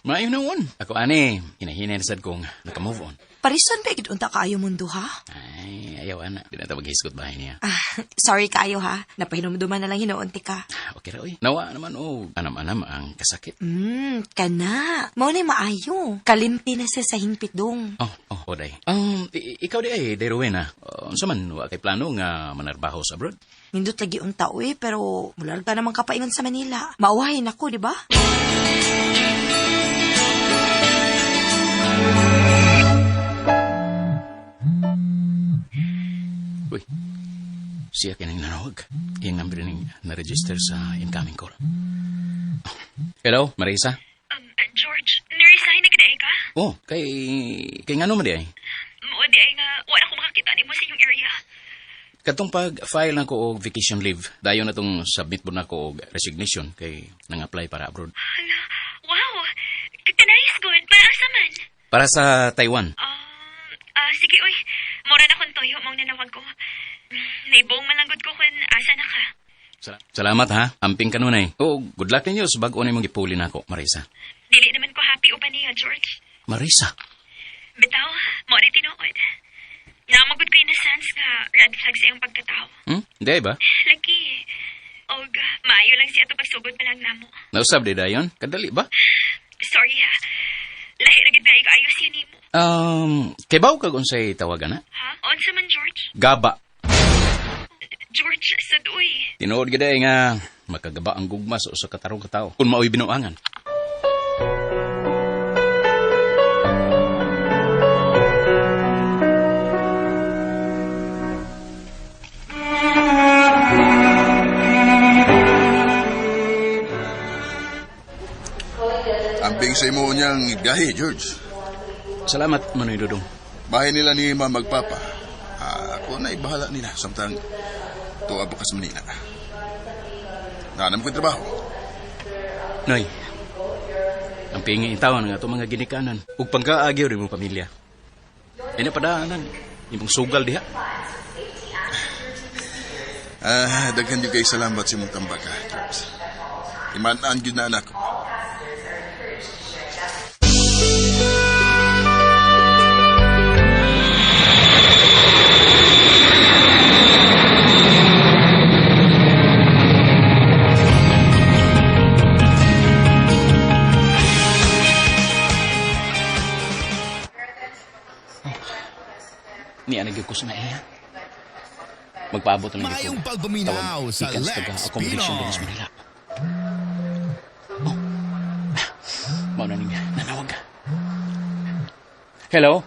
Maayo na on. Ako ani, hinahinay na sad kong naka-move on. Parison pa gid unta kaayo mundo ha? Ay, ayaw ana. Di na ta maghisgot bahay niya. Ah, sorry kaayo ha. Napahinumduman na lang hinuon ti ka. Okay ra oy. Nawa naman oh, anam-anam ang kasakit. Kana. Mao na maayo. Kalimti na siya sa hingpit dong. Oh, oday. Ikaw di ay, day Rowena. Unsa man wa kay plano nga manarbaho sa abroad? Nindot lagi unta oy, pero mularga naman kapaingon sa Manila. Mauwahin ako, di ba? Siya kining nanawag. Iyang number ning na-register sa incoming call. Hello, Marisa? George, niresign na gid ay ka? Oh, kay ngano man di ay? Mao di ay nga wala ko makakita nimo sa inyong area. Katong pag-file na ko og vacation leave, dayon na tong submit po na ko og resignation kay nang-apply para abroad. Hala, wow. Nice good. Para asa man? Para sa Taiwan. Sige oy. Mura na kong toyo mong nanawag ko. Naibong man lang gud ko kun asa na ka. Salamat ha. Amping ka nun eh. Oh, good luck ninyo sa bag-o nimong gipuli na ako, Marisa. Dili naman ko happy uban niya, George. Marisa? Bitaw, mo rin tinuod. Namagod ko yung na-sense nga red flag sa iyong pagkatao. Hmm? Hindi ba? Lagi. Og maayo lang siya ito pagsugod pa lang namo. Nausab di dayon? Kadali ba? Sorry ha. Lahi ra gid ba kaayo siya nimo. Kay baw kag unsay tawagan na? Ha? Unsa man, George? Gaba. George, sa duoy. Tinuod gid ay nga makagaba ang gugma sa usa ka tarong ka tawo kung maoy binuangan. Amping sa imo niyang biyahe, George. Salamat, Manoy Dudong. Bahay nila ni Ma'am magpapa. Ako na ibahala nila samtang tuwa pa ka sa Manila. Naanam ko'y trabaho. Noy, ang pingi tawan nga itong mga ginikanan ug pangkaagyo rin mong pamilya. Ay napadaanan, imong sugal diha. Daghan gyud kay salamat sa imong tambak, ha, George. Iman-an gyud na anak ko. Niya nagyud ko sa naiya. Magpaabot na nagyud ko. Maayong pagpaminaw sa Ikan sa Lex taga-accommodation Pinoy. din sa Manila. Oh. Mao na niya. Nanawag. Hello?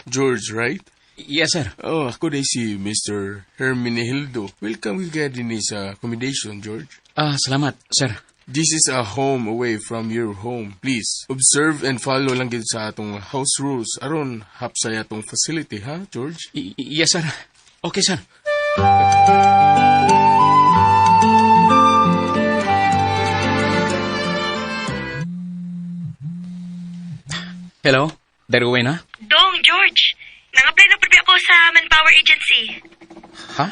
George, right? Yes, sir. Oh, ako na si Mr. Hermenegildo. Welcome ka din sa accommodation, George. Salamat, sir. This is a home away from your home. Please, observe and follow lang gid sa atong house rules aron hapsay atong facility, ha, George? Yes, sir. Okay, sir. Hello? Darwin, ha? Dong, George. Nang-apply na pud ako sa Manpower Agency. Ha?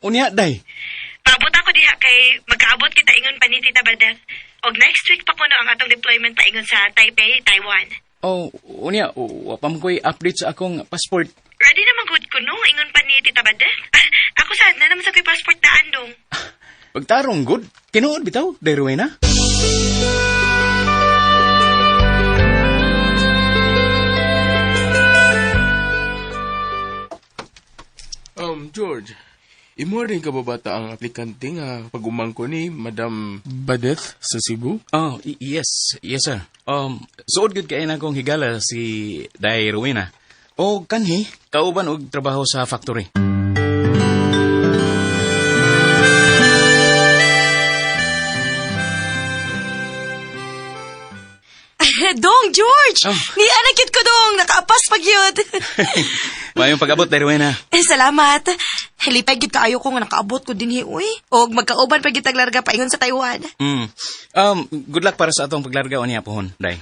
Unya, day. Paabot ako diha kay magkaabot kita ingon pa ni Tita Badeth. Og next week pa kuno ang atong deployment paingon sa Taipei, Taiwan. Oh, unya, wa pa man ko'y update sa akong passport. Ready naman good kuno ingon pa ni Tita Badeth. Ako sad na naman sa ko'y passport daan dong. Pagtarong good, tinuod bitaw, day Rowena. George, imo rin ka ba bata ang aplikante nga pag-umangko ni Madam Badeth sa Cebu? Oh, yes. Yes, sir. Suod gud kay na akong higala si Day Rowena. O kanhi, kauban og trabaho sa factory. Dong, George! Oh. Ni anakit ko, Dong! Nakaapas pag yun. Mayong pag-abot, Day Rowena. Eh, salamat. Hilipay gid kaayo ko nga nakaabot ko dinhi, uy. Og magkauban pa gid taglarga paingon sa Taiwan. Good luck para sa atong paglarga niya pohon, Day.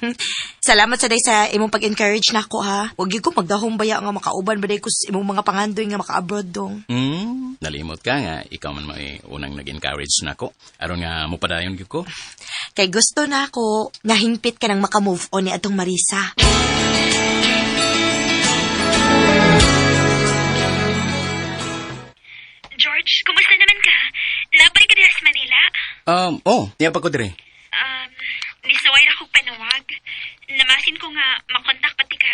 Salamat sa day sa imong pag-encourage nako ha. Wag gyud ko magdahom baya nga makauban ba day ko sa imong mga pangandoy nga maka-abroad dong. Nalimot ka nga ikaw man may unang nag-encourage nako. Aron nga mopadayon gyud ko. Kay gusto na ako nga hingpit ka nang maka-move on ni atong Marisa. George, kumusta naman ka? Napay ka diha sa Manila? Oh, niya pa ko dire. Nisuway ra kog panawag. Namasin ko nga makontak pati ka.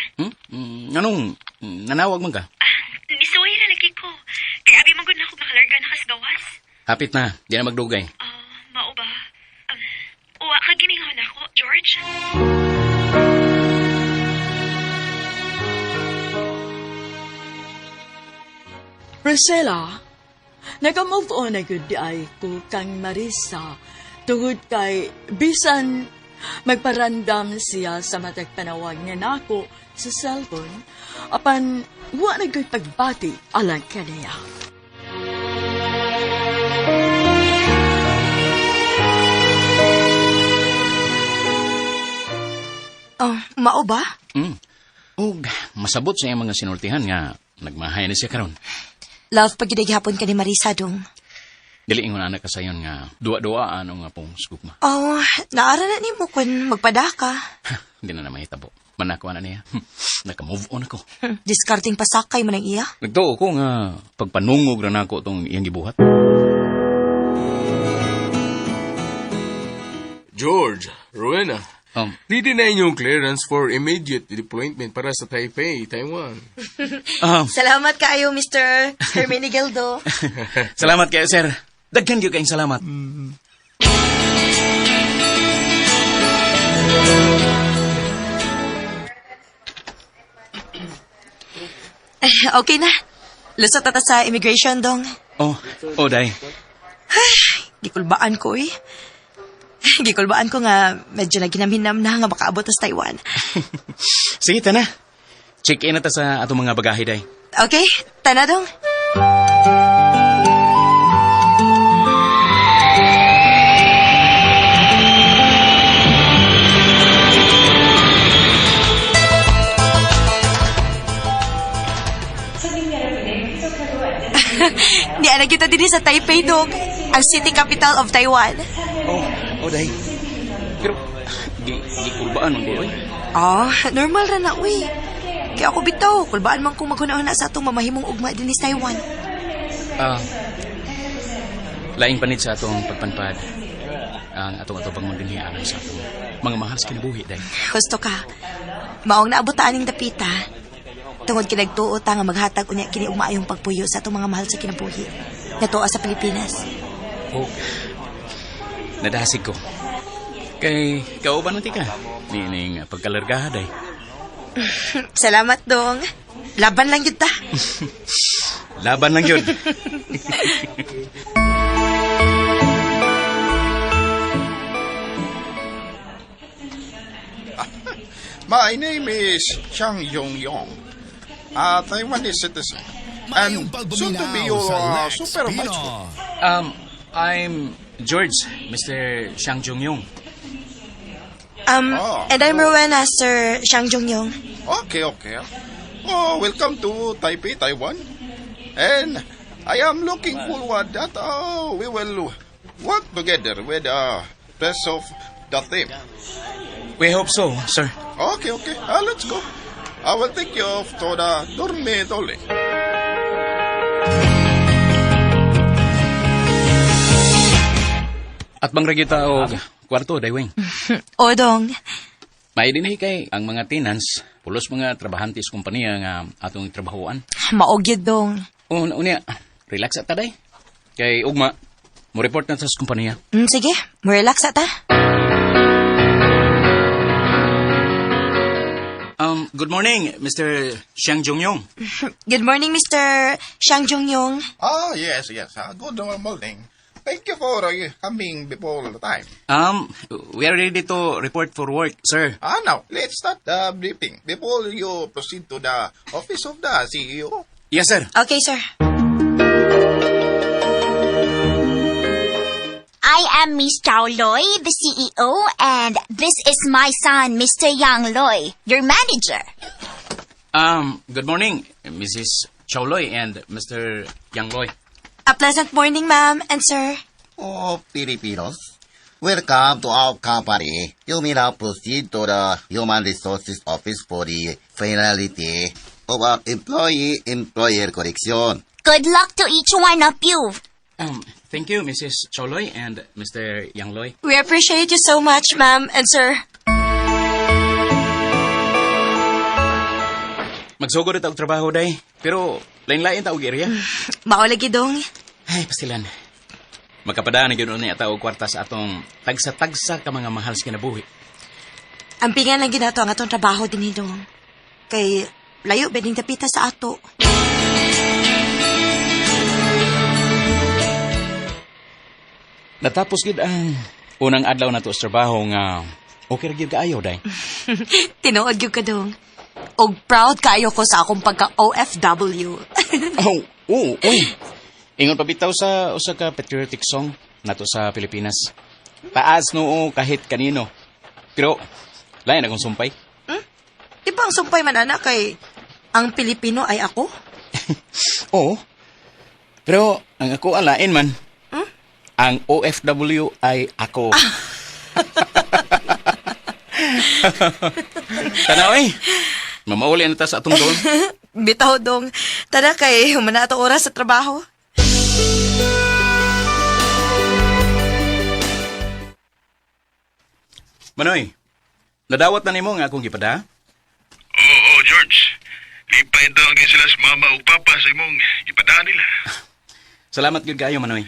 Anong nanawag man ka? Nisuway ra lagi ko. Kay abi man gud na ako makalarga na kas gawas. Hapit na, di na magdugay. Mao ba? Uwa ka giminghon ako, George? Priscilla, naka-move on na gud diay ko kang Marisa tungod kay bisan magparandam siya sa matag panawag niya nako sa cellphone, apan wa na gud pagbati alang kaniya. Oh, mao ba? Ug masabot sa iyang mga sinultihan nga nagmahay na siya karon. Love pag gihapon ka ni Marisa dong. Dili ingon anak kasayon nga duwa-duwa ano nga pong sugma. Oh, naara na nimo kun magpadaka. Hindi na na mahitabo. Manakuha na niya. Naka-move on ako. Discarding pasakay man ang iya. Nagtuo ko nga pagpanungog ra nako tong iyang gibuhat. George, Rowena, ready na inyong clearance for immediate deployment para sa Taipei, Taiwan. Salamat kaayo, Mr. Hermenegildo. Salamat kayo, sir. Daghan gyud kayong salamat. Okay na. Lusot na ta sa immigration dong. Oh, oh, day. Gikulbaan ko eh. Gikulbaan ko nga medyo naginamhinam na nga makaabot sa Taiwan. Sige, tana. Check in na ta sa atong mga bagahe, day. Okay, tana dong. Di ana kita dinhi sa Taipei dong, ang city capital of Taiwan. Oh, day. Pero, gikulbaan man ko, oy. Ah, normal ra na, uy. Kaya ako bitaw, kulbaan man kong maghuna-huna sa atong mamahimong ugma dinhi sa Taiwan. Laing panid sa atong pagpanpad. Ang atong atubang mo dinhi alang sa atong mga mahal sa kinabuhi, day. Gusto ka. Maong naabot ta aning dapita. Tungod kay nagtuo ta nga maghatag unya kini og maayong pagpuyo sa atong mga mahal sa kinabuhi. Natuo sa Pilipinas. Oh, nadasig ko. Kay kauban man tika. Nining pagkalargaha, day. Salamat dong. Laban lang yun ta. Laban lang yun. My name is Chang Yong Yong, a Taiwanese citizen. And soon to be your supervisor. I'm George, Mr. Shang Jong Yong. And I'm Rowena, Sir Shang Jong Yong. Okay, okay. Oh, welcome to Taipei, Taiwan. And I am looking forward that we will work together with the rest of the team. We hope so, sir. Okay, okay. Let's go. I will take you off to the dormitory. At bang kita og kwarto, Daywing. O, dong. May dinhi kay ang mga tenants, pulos mga trabahante sa kompanya nga atong trabahoan. Maog yun, dong. Unya, relax at taday. Kay ugma, mo report na sa kompanya. Sige, mo relax ata. Good morning, Mr. Xiang Jongyong. Good morning, Mr. Xiang Jongyong. Ah, yes, yes. Good morning. Thank you for coming before the time. We are ready to report for work, sir. Now, let's start the briefing before you proceed to the office of the CEO. Yes, sir. Okay, sir. I am Miss Chow Loy, the CEO, and this is my son, Mr. Yang Loy, your manager. Good morning, Mrs. Chow Loy and Mr. Yang Loy. A pleasant morning, ma'am and sir. Oh, Filipinos. Welcome to our company. You may now proceed to the Human Resources Office for the finality of our employee-employer connection. Good luck to each one of you. Thank you, Mrs. Choloy and Mr. Yang Loy. We appreciate you so much, ma'am and sir. Magsugod ta og trabaho day, pero lain-lain ta og area. Mao lagi dong. Ay, pastilan. Makapadaan na gyud unya ta og kwarta sa atong tagsa-tagsa ka mga mahal sa kinabuhi. Ampingan lang ginato ang atong trabaho dinhi dong. Kay layo ba ning dapita sa ato. Natapos gid ang unang adlaw nato sa trabaho nga okay ra gyud kaayo day. Tinuod gyud ka dong. Og proud kaayo ko sa akong pagka-OFW. Oh, oh, uy. Ingon pa bitaw sa usa ka patriotic song nato sa Pilipinas. Taas noo kahit kanino. Pero lain akong sumpay. Di ba ang sumpay man ana kay ang Pilipino ay ako? Oo. Pero ang ako alain man. Ang OFW ay ako. Tanaw eh. Mamauli na ta sa atong doon. Bitaw dong. Tara kay humana ato oras sa trabaho. Manoy, nadawat na nimo nga akong gipada? Oo, George. Lipay daw ang sila sa mama ug papa sa imong gipadaan nila. Salamat gyud kaayo, Manoy.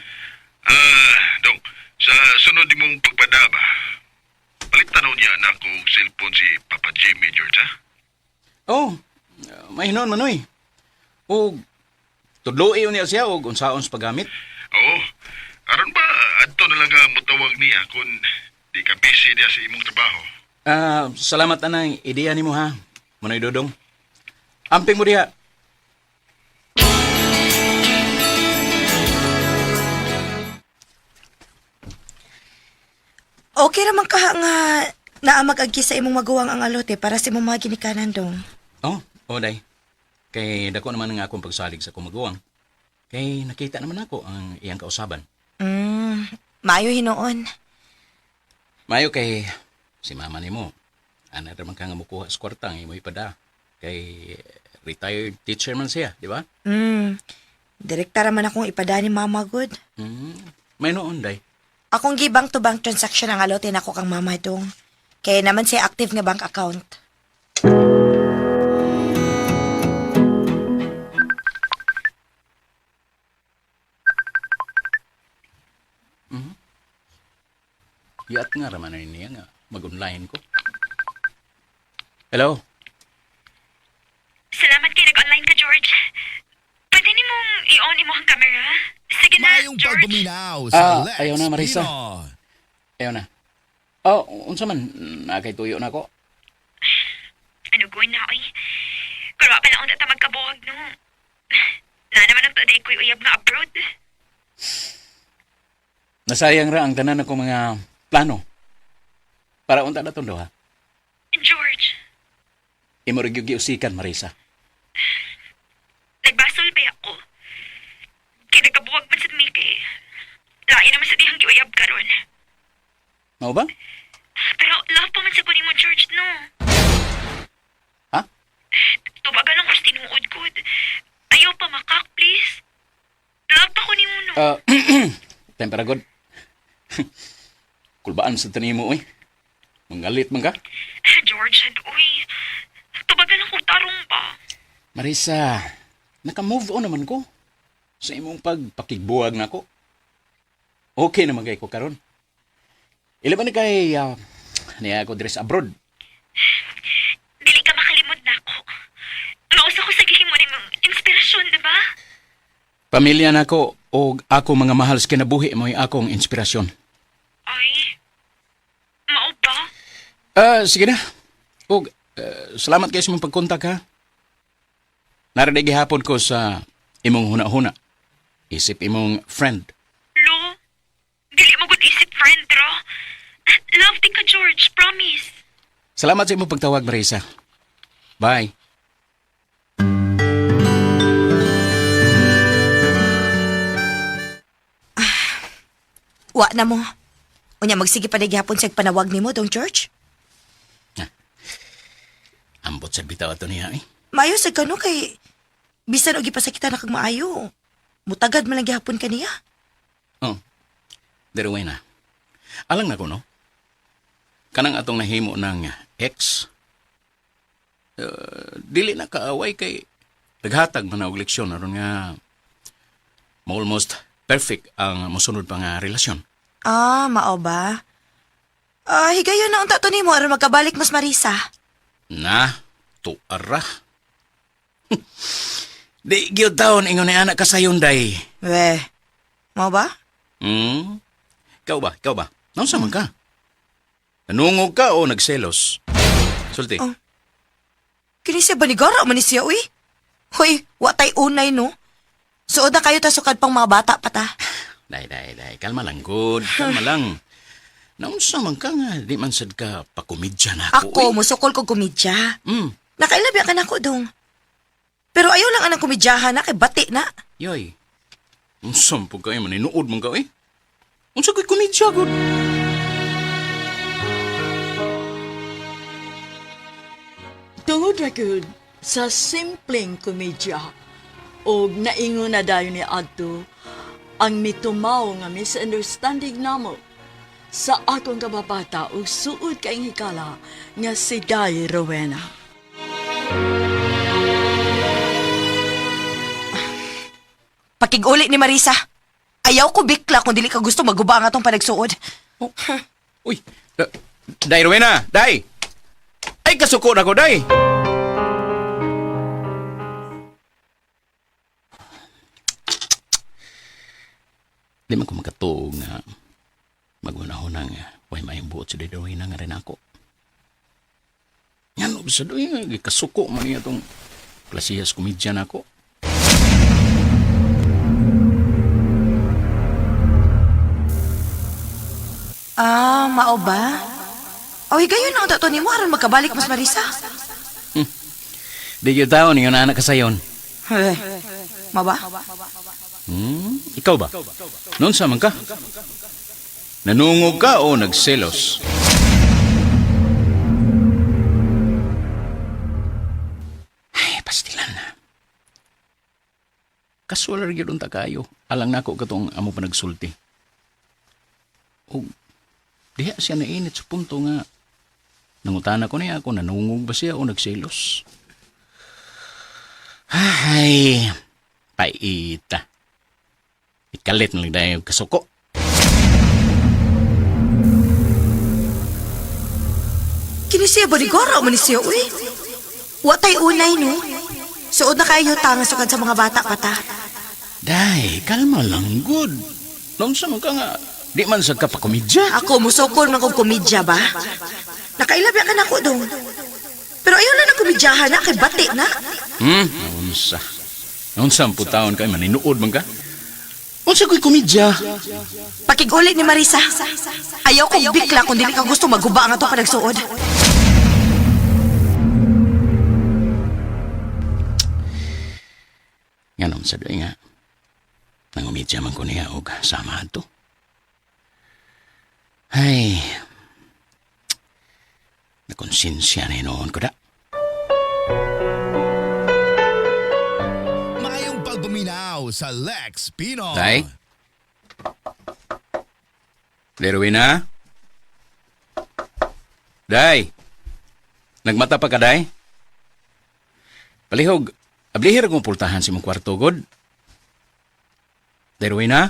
Ah, dong, sa sunod nimong pagpadaba, palitan niya na ako og cellphone si Papa Jimmy, George, ha? Oh, may hinon Manoy. Og tudloi niya siya og unsaon sa paggamit. Oo. Aron ba, adto na lang ka mutawag niya kung di ka busy niya sa imong trabaho. Ah, salamat anang ideya nimo ha. Manoy Dodong. Amping mo diha. Okay ra man kaha nga naa mag-agi sa imong maguwang ang alote para sa imong mga ginikanan dong. Oh, oh day. Kay dako naman ang akong pagsalig sa kumaguwang. Kay nakita naman ako ang iyang kausaban. Maayo hinuon. Mayo kay si mama nimo. Ana ra man ka nga mukuha sa kwarta ang imo ipada. Kay retired teacher man siya, di ba? Direkta ra man akong ipada ni mama good. May noon day. Akong gibang to bank transaction ang alote nako kang mama dong. Kaya naman siya active nga bank account. Yat nga raman na niya nga mag-online ko. Hello? Salamat kay nag-online ka, George. Pwede nimong i-on imo ang camera? Sige na, Mayong George. pagpaminaw sa Ah, Lex ayaw na, Marisa. Pino. Ayaw na. Oh, unsa man na kay tuyo na ako. Ano gawin na, oy? Pero pa lang ta magkabuhag, no? Na naman ang today ko'y uyab nga abroad. Nasayang ra ang tanan ako mga plano. Para unta na tondo ha. George, Imo ra gyud giusikan Marisa. nagbasol ba ako? Kaya nagkabuwag man sa Miki. Lain naman sa dihang giuyab karon. Mao ba? Pero love pa man sa kunin mo, George, no? Ha? Tubagan lang ko sa tinuod ko. Ayaw pa makak, please. Love pa ko ni mo, no? Ah, tempera god. Kulbaan sa tanimo oy. Mangalit man ka. George, uy. Tubagan lang ko tarong ba? Marisa, naka-move on naman ko. Sa imong pagpakigbuwag nako. Okay naman kay ko karon. Ila ba ni kay niya ako dress abroad? Dili ka makalimod na ako. Mausa ko sa gihimo ni mong inspirasyon, di ba? Pamilya nako og ako mga mahal sa kinabuhi mo'y akong inspirasyon. Ay, mao ba? Ah, sige na. Og salamat kayo sa imong pagkontak ha. Narinig gihapon ko sa imong huna-huna. Isip imong friend. Lo, dili mo gud isip friend, ra. Love din ka, George. Promise. Salamat sa imong pagtawag, Marisa. Bye. Wa na mo. Unya magsige pa na gihapon siya panawag nimo dong George. Ambot sa bitaw ato niya eh. Maayo sa kano kay bisan og gipasakitan na kag maayo. Mutagad man lang gihapon kaniya. Oh. Dere na. Alang na ko, no? Kanang atong nahimo ng ex. Dili na kaaway kay naghatag man na og leksyon aron nga almost perfect ang mosunod pa nga relasyon. Ah, mao ba? Ah, higayon na unta to nimo aron magkabalik mas Marisa. Na, tuara. Di gyud taon ingon ni anak kasayon day. We. Mao ba? Ikaw ba? Ikaw ba? Naunsa man ka? Nanungog ka o nagselos? Sulti. Oh. Kini siya banigara man ni siya, uy. Hoy, wa tay unay, no? Suod na kayo ta sukad pang mga bata pa ta. Day, day, day. Kalma lang, good. Kalma lang. Naunsa man ka nga, di man sad ka pakomedya na ako. Ako, musukol ko komedya. Nakailabi ka nako dong. Pero ayaw lang anang komedyahan na kay bati na. Yoy. Unsa man pud kayo maninuod man ka eh. Unsa ko'y komedya gud? Tungod ra gyud sa simpleng komedya og naingon na dayon ni adto ang mitumaw nga misunderstanding namo sa akong kababata ug suod kaing hikala nga si Day Rowena. Pakiguli ni Marisa. Ayaw ko bikla kung dili ka gusto maguba ang atong panagsuod. Uy, Day Rowena, Day! Ay, kasuko na ko, Day! Di man ko makatuog nga magunahon nga way maayong buot si Day Rowena nga rin ako. Yan, sa doy, kasuko man niya tong klasihas komedya na ako. Ah, mao ba? Oy, gayon ang tato nimo aron magkabalik mas Marisa. Di gyud taon, yung anak ka sayon. Eh, mao ba? Ikaw ba? Noon sa man ka? Nanungog ka o nagselos? Ay, pastilan na. Kasual ra gyud unta kayo. Alang nako katong amo pa nagsulti. Og diha siya nainit sa punto nga nangutana ko niya kung nanungog ba siya o nagselos. Ay, paita. Ikalit na lang dahil kasuko. Kini siya banigara man ni siya, uy. Wa tay unay no. Suod na kayo tanga sukad sa mga bata pa ta. Day, kalma lang, good. Naunsa man ka nga, di man sa kapakomedya. Ako musukol man kog komedya ba? Nakailabi ka nako dong. Pero ayaw lang ang komedyahan na kay bati na. Naunsa. Naunsa ang putaon kay maninuod man ka? Unsa ko'y komedya? Pakiguli ni Marisa. Ayaw kong bikla kung dili ka gusto maguba ang atong panagsuod. Nga naman sa doy nga. Nangumidya man ko niya og sama ato. Ay, nakonsensya na noon ko da. Maayong pagpaminaw sa Lex Pino. Day? Day, Rowena? Day? Nagmata pa ka, Day? Palihog, ablihir akong pultahan sa imong kwarto, god. Day, Rowena?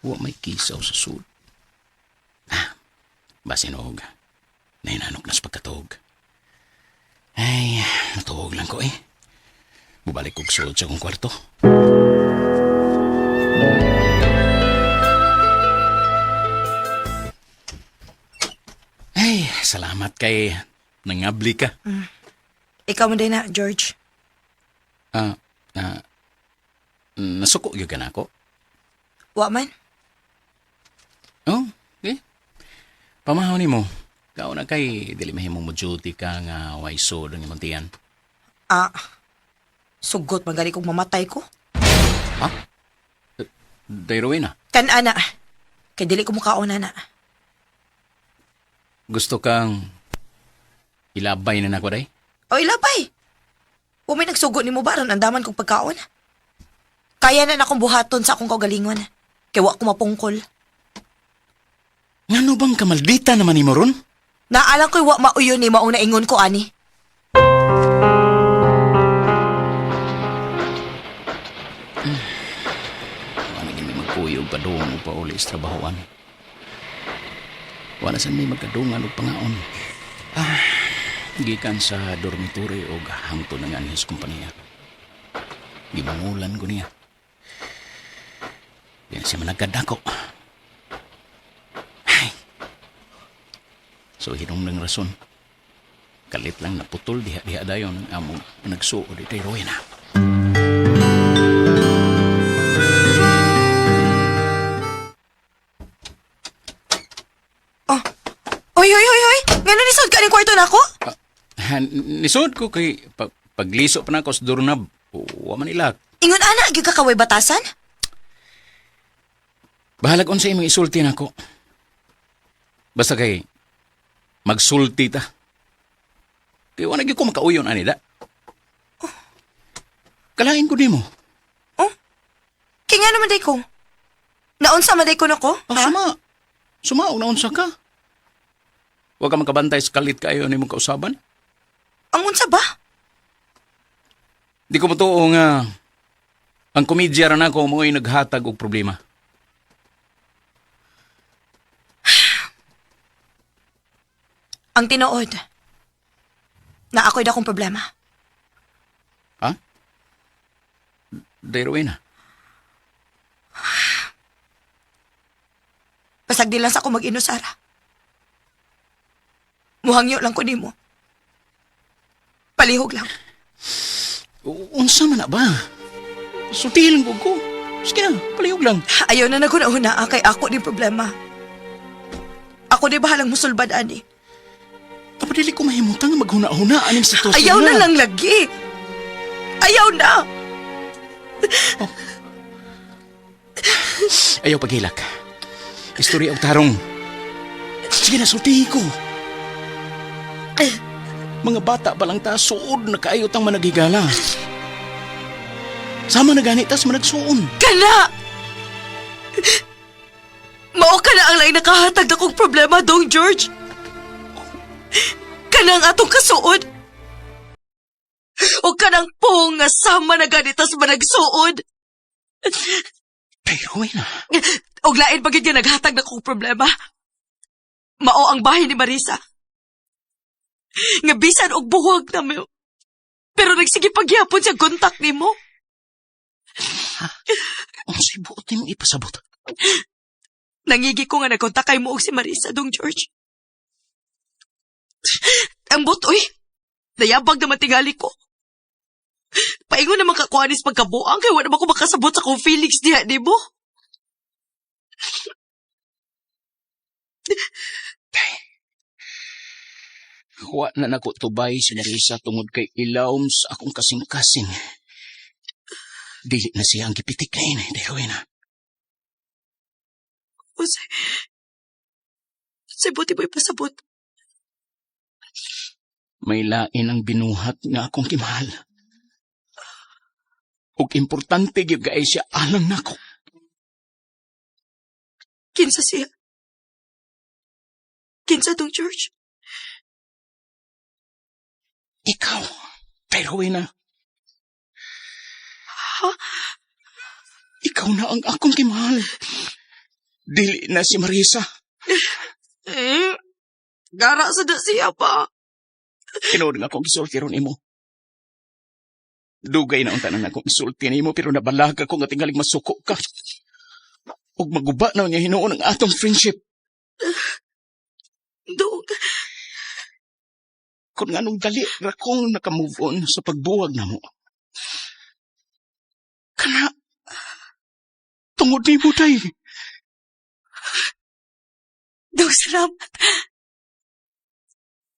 Wa may kisaw sa sud. Ah, basinog. Nahinanok na sa pagkatuog. Ay, natuog lang ko eh. Bubalik kog suod sa akong kwarto. Ay, salamat kay nangabli ka. Ikaw man din na, George. Ah, na nasuko gyud ka na ako. Wa man. Oh, okay. Pamahaw nimo. Kao na kay dili mahimong mo duty ka nga way sud ang imong tiyan. Ah, sugot man gani kong mamatay ko. Ha? Day Rowena, Kan ana. Kay dili ko mukaon ana. gusto kang ilabay na nako day? O ilabay. Wa may nagsugo nimo ba aron andaman kong pagkaon? Kaya na nakong buhaton sa akong kaugalingon. Kay wa ko mapungkol. Ngano bang kamaldita naman nimo ron? Naalang ko'y wa mauyon ni mauna ingon ko ani. Wala gid may magkuyog padung o pauli sa trabahoan. Wala san may magkadungan og pangaon. Ah, gikan sa dormitory og hangtod na nga anhi sa kompanya. Gibangulan ko niya. Di na siya managad ako. Ay. So, hinong ng rason. Kalit lang naputol diha-diha dayon ang among nagsuod ito'y Rowena. Oy, oy, oy, oy! Ngano nisod ka ning kwarto nako? Ha, nisod ko kay pagliso pa na ako sa doorknob. Wa man ilak. Ingon ana, gyud ka kaway batasan? Bahalag unsa imong isulti nako. Basta kay magsulti ta. Kay wala gyud ko makauyon ani da. Kalain ko nimo. Kay nga naman day ko. Naunsa man day ko nako? Oh, suma. Suma og naunsa ka. Wa ka makabantay sa kalit kayo nimong kausaban. Ang unsa ba? Di ko matuo nga ang komedya ra nako mo'y naghatag og problema. Ang tinuod. Na ako'y dakong problema. Ha? Day Rowena. Basag di lang sa ako mag-inusara. Muhangyo lang ko nimo. Palihog lang. Unsa man na ba? Sultihin ko ko. Sige na, palihog lang. Ayaw na naguna-una kay ako di problema. Ako di bahalang musulbad ani. Apa dili ko mahimutang nga maghuna-huna aning sitwasyon. Ayaw na lang lagi. Ayaw na. Oh. Ayaw paghilak. Istorya og tarong. Sige na, sultihin ko. Mga bata pa lang ta, suod na kaayo tang managhigala. Sama na gani tas managsuon. Kana! Mao ka na ang laing nakahatag na kong problema, Dong George. Kanang atong kasuod. O kanang pong nga sama na ganitas managsuod. Pero na. Og lain pa gid nga naghatag na kong problema. Mao ang bahay ni Marisa. Nga bisan og buwag na mo. Pero nagsige pagyapon siya kontak nimo. Ha? Unsay buot nimong ipasabot? Nangigi ko nga nagkontak kay mo og si Marisa, Dong George. Ang but, uy. Nayabag naman tingali ko. Paingon naman kakuanis pagkabuang kay wala naman ko makasabot sa akong feelings diha nimo. Wa na nako tubay si Marisa tungod kay ilawom sa akong kasing-kasing. Dili na siya ang gipitik kay ni Rowena. Unsay buti mo ipasabot? May lain ang binuhat nga akong kimahal. Ug importante gyud kay siya alang nako. Kinsa siya? Kinsa tong George? Ikaw, Rowena. Ha? Ikaw na ang akong kimahal. Dili na si Marisa. Eh, gara sa da siya pa. Tinuod nga akong gisulti ron imo. Dugay na unta na akong isulti nimo pero nabalaga ko nga tingalig masuko ka. Ug maguba na niya hinuon ang atong friendship. Dong. Kung anong dali ra kong naka-move on sa pagbuwag na mo. Kana, tungod ni Buday. Dong, salamat.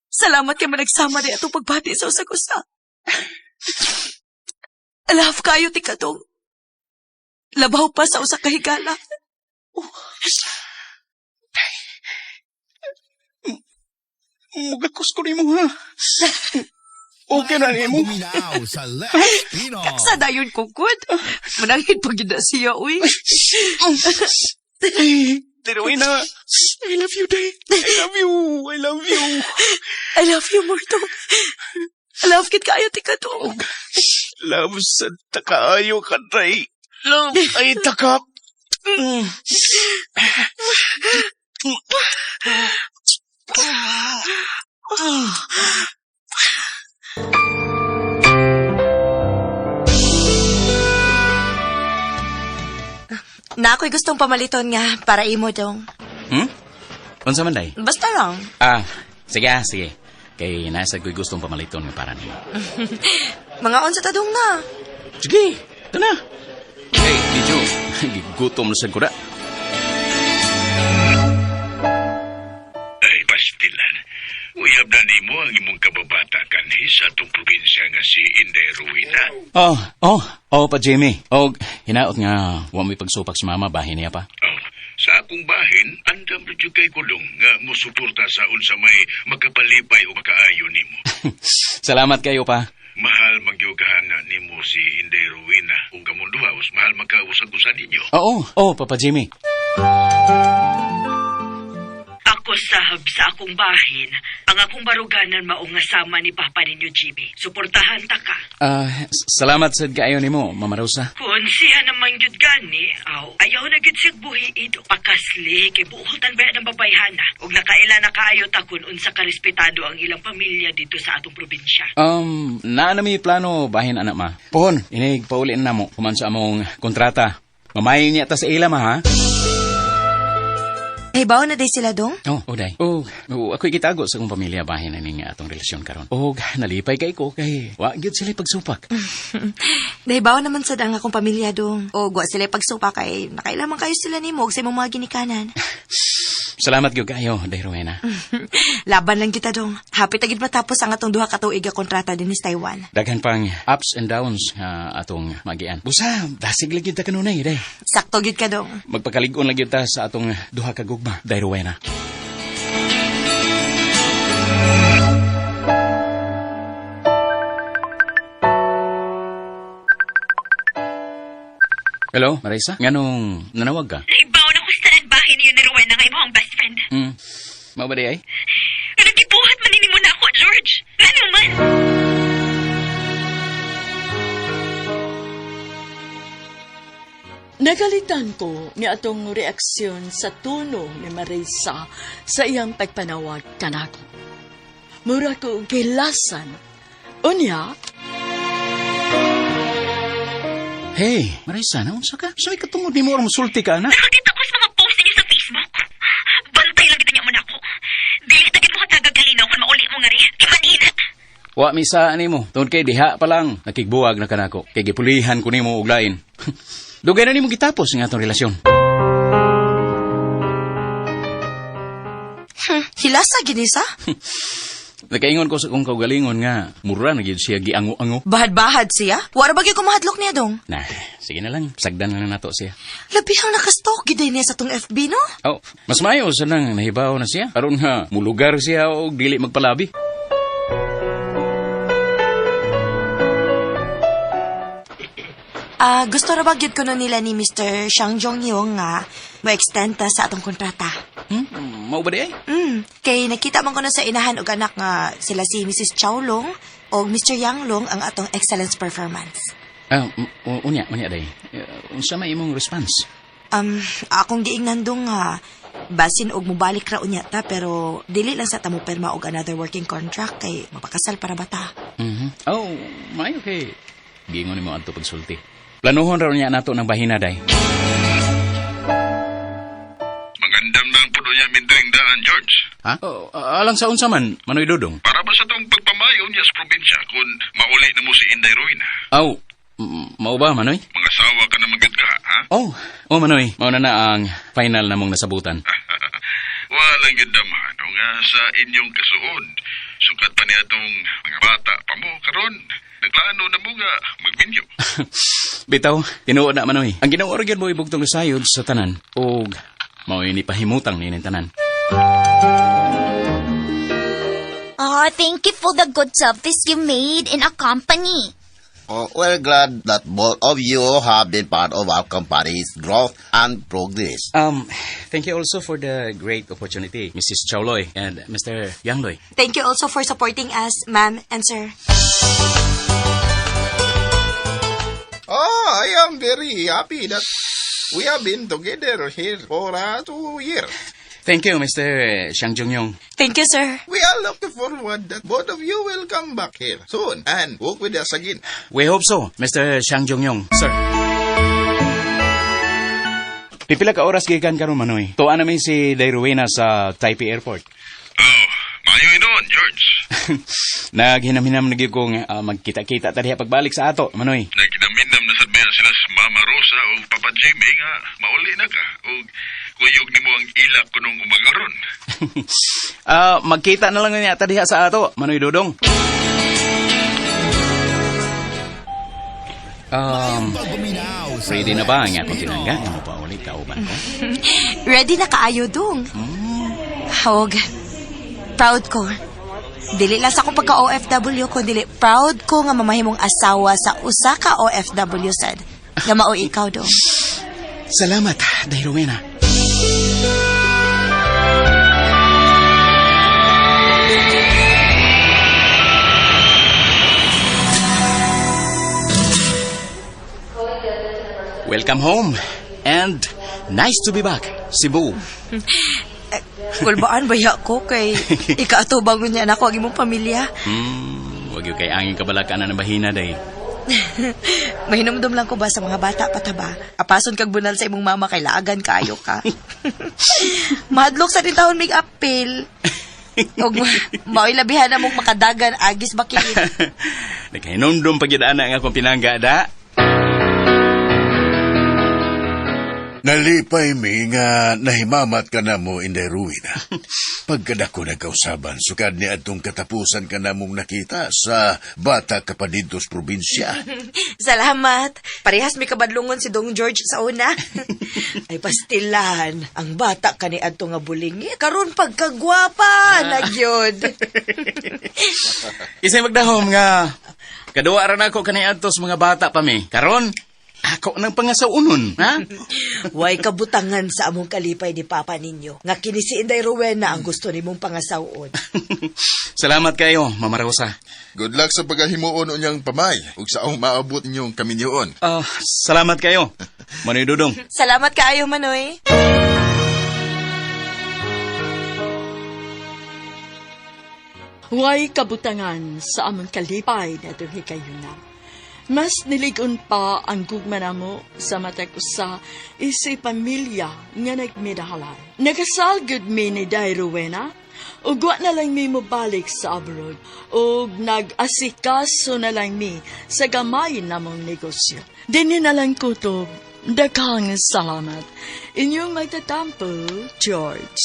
Salamat kay managsama di atong pagbati sa usag-usa. Love kayo ti kadong. Labaw pa sa usa ka higala. Oh. Mugakos ko nimo ha. Okay na nimo. Sa Lex Pino. Sa dayon ko good. Manangin pag na siya, uy. Ay, Rowena. I love you, Day. I love you. I love you. I love you more, Dong. I love kit kayo ti kadong. Love sa takaayo ka, Day. Love ay takap. Na ako'y gustong pamaliton nga para imo dong. Unsa man day? Basta lang. Ah, sige ah, sige. Kay nasa ko'y gustong pamaliton nga para nimo. Mga unsa ta dong na. Sige, ito na. Hey, medyo gigutom na sad ko na. Ay, pastilan. Uyab na nimo ang imong kababata kanhi sa atong probinsya nga si Inday Rowena. Oh, pa Jimmy. Og hinaot nga wa may pagsupak si mama bahin niya pa. Oh, sa akong bahin, andam ra jud kay kulong nga mosuporta sa unsa may makapalipay o makaayo nimo. Salamat kayo pa. Mahal magyugahan na nimo si Inday Rowena ug kamong duha us mahal magkausag-usa ninyo. Oo, oh, Papa Jimmy. Ako sahab sa akong bahin, ang akong baruganan mao nga sama ni Papa ninyo, Jimmy. Suportahan ta ka. Ah, salamat sad kaayo nimo, Mama Rosa. Kung siya naman gyud gani, aw, ayaw na gyud siyag buhi ido. Pakasli kay buotan ba ng babayhana ug nakaila na kaayo ta kun unsa ka respetado ang ilang pamilya dito sa atong probinsya. Naa na mi plano bahin anak ma. Pohon, inig pauli na namo human sa among kontrata. Mamayo niya ta sa ila ma ha. Hibaw na day sila dong? Oh, day. Oh, ako'y gitago sa akong pamilya bahin na ning atong relasyon karon. Oh, nalipay kay ko kay wa gyud sila pagsupak. Nahibaw naman sad ang akong pamilya dong. O wa sila pagsupak kay nakailaman kayo sila nimo og sa imong mga ginikanan. Salamat gyud kayo, Day Rowena. Laban lang kita dong. Hapit agad matapos ang atong duha ka tuig nga kontrata dinhi sa Taiwan. Daghan pang ups and downs nga atong magian. Busa, dasig lagi ta kanunay, day. Sakto gyud ka dong. Magpakalig-on lagi ta sa atong duha ka gugma, Day Rowena. Hello, Marisa? Nganong nanawag ka? Naibaw na ko sa tanan bahin niyo ni Rowena nga imo ang best friend. Mao ba di ay? Pero gibuhat man nimo na ako, George. Ngano man? Nagalitan ko ni atong reaksyon sa tono ni Marisa sa iyang pagpanawag kanako. Mura ko gilasan. Unya, Hey, Marisa, naunsa ka? Sa may katungod ni mo aron musulti ka na? Nakakita ko sa mga post ninyo sa Facebook. Bantay lang kita niya mo na ako. Dili tagid mo katagag kalinaw kung mauli mo nga rin. Imaninat. Wa mi sa nimo. Tungod kay diha pa lang nakigbuwag na kanako. Kay gipulihan ko nimo og lain. Dugay na nimo gitapos ang atong relasyon. Hilasa ginisa? Nakaingon ko sa kong kaugalingon nga mura na gyud siya giango-ango. Bahad-bahad siya? Wara ba gyud ko mahadlok niya dong? Nah, sige na lang. Sagdan na lang nato siya. Labihang nakastalk gid niya sa tong FB no? Oh, mas maayo sa nang nahibaw na siya. Aron nga mulugar siya og dili magpalabi. Gusto ra ba gyud kuno nila ni Mr. Shang Jong-yong nga mo-extend ta sa atong kontrata. Mao ba di ay? Kay nakita man kuno sa inahan og anak nga sila si Mrs. Chow Long og Mr. Yang Long ang atong excellence performance. Unya day. Unsa may imong response? Akong giingnan dong nga basin og mobalik ra unya ta pero dili lang sa ta mo pirma og another working contract kay mapakasal para bata. Oh, maayo kay giingon nimo adto pagsulti. Planuhon ra unya nato ng bahina day. Magandam lang po niya mindring daan, George. Ha? Oh, alang sa unsa man, Manoy Dodong. Para ba sa tong pagpamayo niya sa probinsya kung mauli na mo si Inday Rowena? Aw, mao ba, Manoy? Mga sawa ka na magyud ka, ha? Oh, Manoy, mao na na ang final na mong nasabutan. Walang gyud damahan nga sa inyong kasuod. Sukat pa niya itong mga bata pa mo karon. Nagplano na mo nga magminyo. Bitaw, tinuod na Manoy. Ang Ginoo ra gyud mo ibugtong sayod sa tanan ug mao ini pahimutang nining tanan. Oh, thank you for the good service you made in our company. Oh, we're glad that both of you have been part of our company's growth and progress. Thank you also for the great opportunity, Mrs. Chowloy and Mr. Yangloy. Thank you also for supporting us, ma'am and sir. Oh, I am very happy that we have been together here for 2 years. Thank you, Mr. Shang Jungyong. Thank you, sir. We are looking forward that both of you will come back here soon and work with us again. We hope so, Mr. Shang Jungyong, sir. Pipila ka oras gikan karon, Manoy. Tuwa namin si Day Rowena sa Taipei Airport. Oh, maayo hinuon, George. Naghinam-hinam na gyud ko nga magkita-kita ta diha pagbalik sa ato, Manoy. Naghinam-hinam na sad ba sila sa Mama Rosa o Papa Jimmy nga mauli na ka o kuyog nimo ang ilak kunong umagaron. Magkita na lang niya ta diha sa ato, Manoy Dodong. Ready na ba ang akong tinangga nga mapaulit kauban ko? Ready na kaayo, dong. Hawag. Proud ko. Dili lang sa akong pagka-OFW ko, dili proud ko nga mamahimong asawa sa usa ka OFW sad. Nga mao ikaw, dong. Salamat, Day Rowena. Welcome home and nice to be back, Cebu. Kulbaan ba ko kay ikaatubang niya na ako ang imong pamilya. Wag yun kay angin kabalakan na bahina day. Mahinumdum lang ko ba sa mga bata pataba. Apason kag bunal sa imong mama kay laagan kaayo ka. Mahadlok sa taon mig apil. Og mao'y labihan na mong makadagan agis bakit. Naghinumdum pag yun ana ang akong pinangga da. Nalipay mi nga nahimamat ka na mo, Inday Rowena. Pagkadako nagkausaban, sukad ni atong katapusan ka na mong nakita sa bata ka pa dito sa probinsya. Salamat. Parehas mi kabadlungon si Dong George sa una. Ay pastilan, ang bata kani adto nga bulingi karon pagkagwapa nagyod. Isay magdahom nga kaduwa ra nako kani adto sa mga bata pa mi. Karon ako nang pangasaunon, ha? Way kabutangan sa among kalipay ni Papa ninyo. Nga kini si Inday Rowena ang gusto nimong pangasawon. Salamat kayo, Mama Rosa. Good luck sa pagkahimuon unyang pamay ug sa akong maabot inyong kaminyoon. Salamat kayo. Manoy Dudong. Salamat kaayo, Manoy. Way kabutangan sa among kalipay na itong hikayuna. Mas niligon pa ang gugma namo sa matag usa isi pamilya nga nagminahalay. Nakasal gud mi ni Day Rowena, ug wa na lang mi mobalik sa abroad, ug nag-asikaso na lang mi sa gamay namong negosyo. Dinhi na lang kutob, daghang salamat. Inyong magtatampo, George.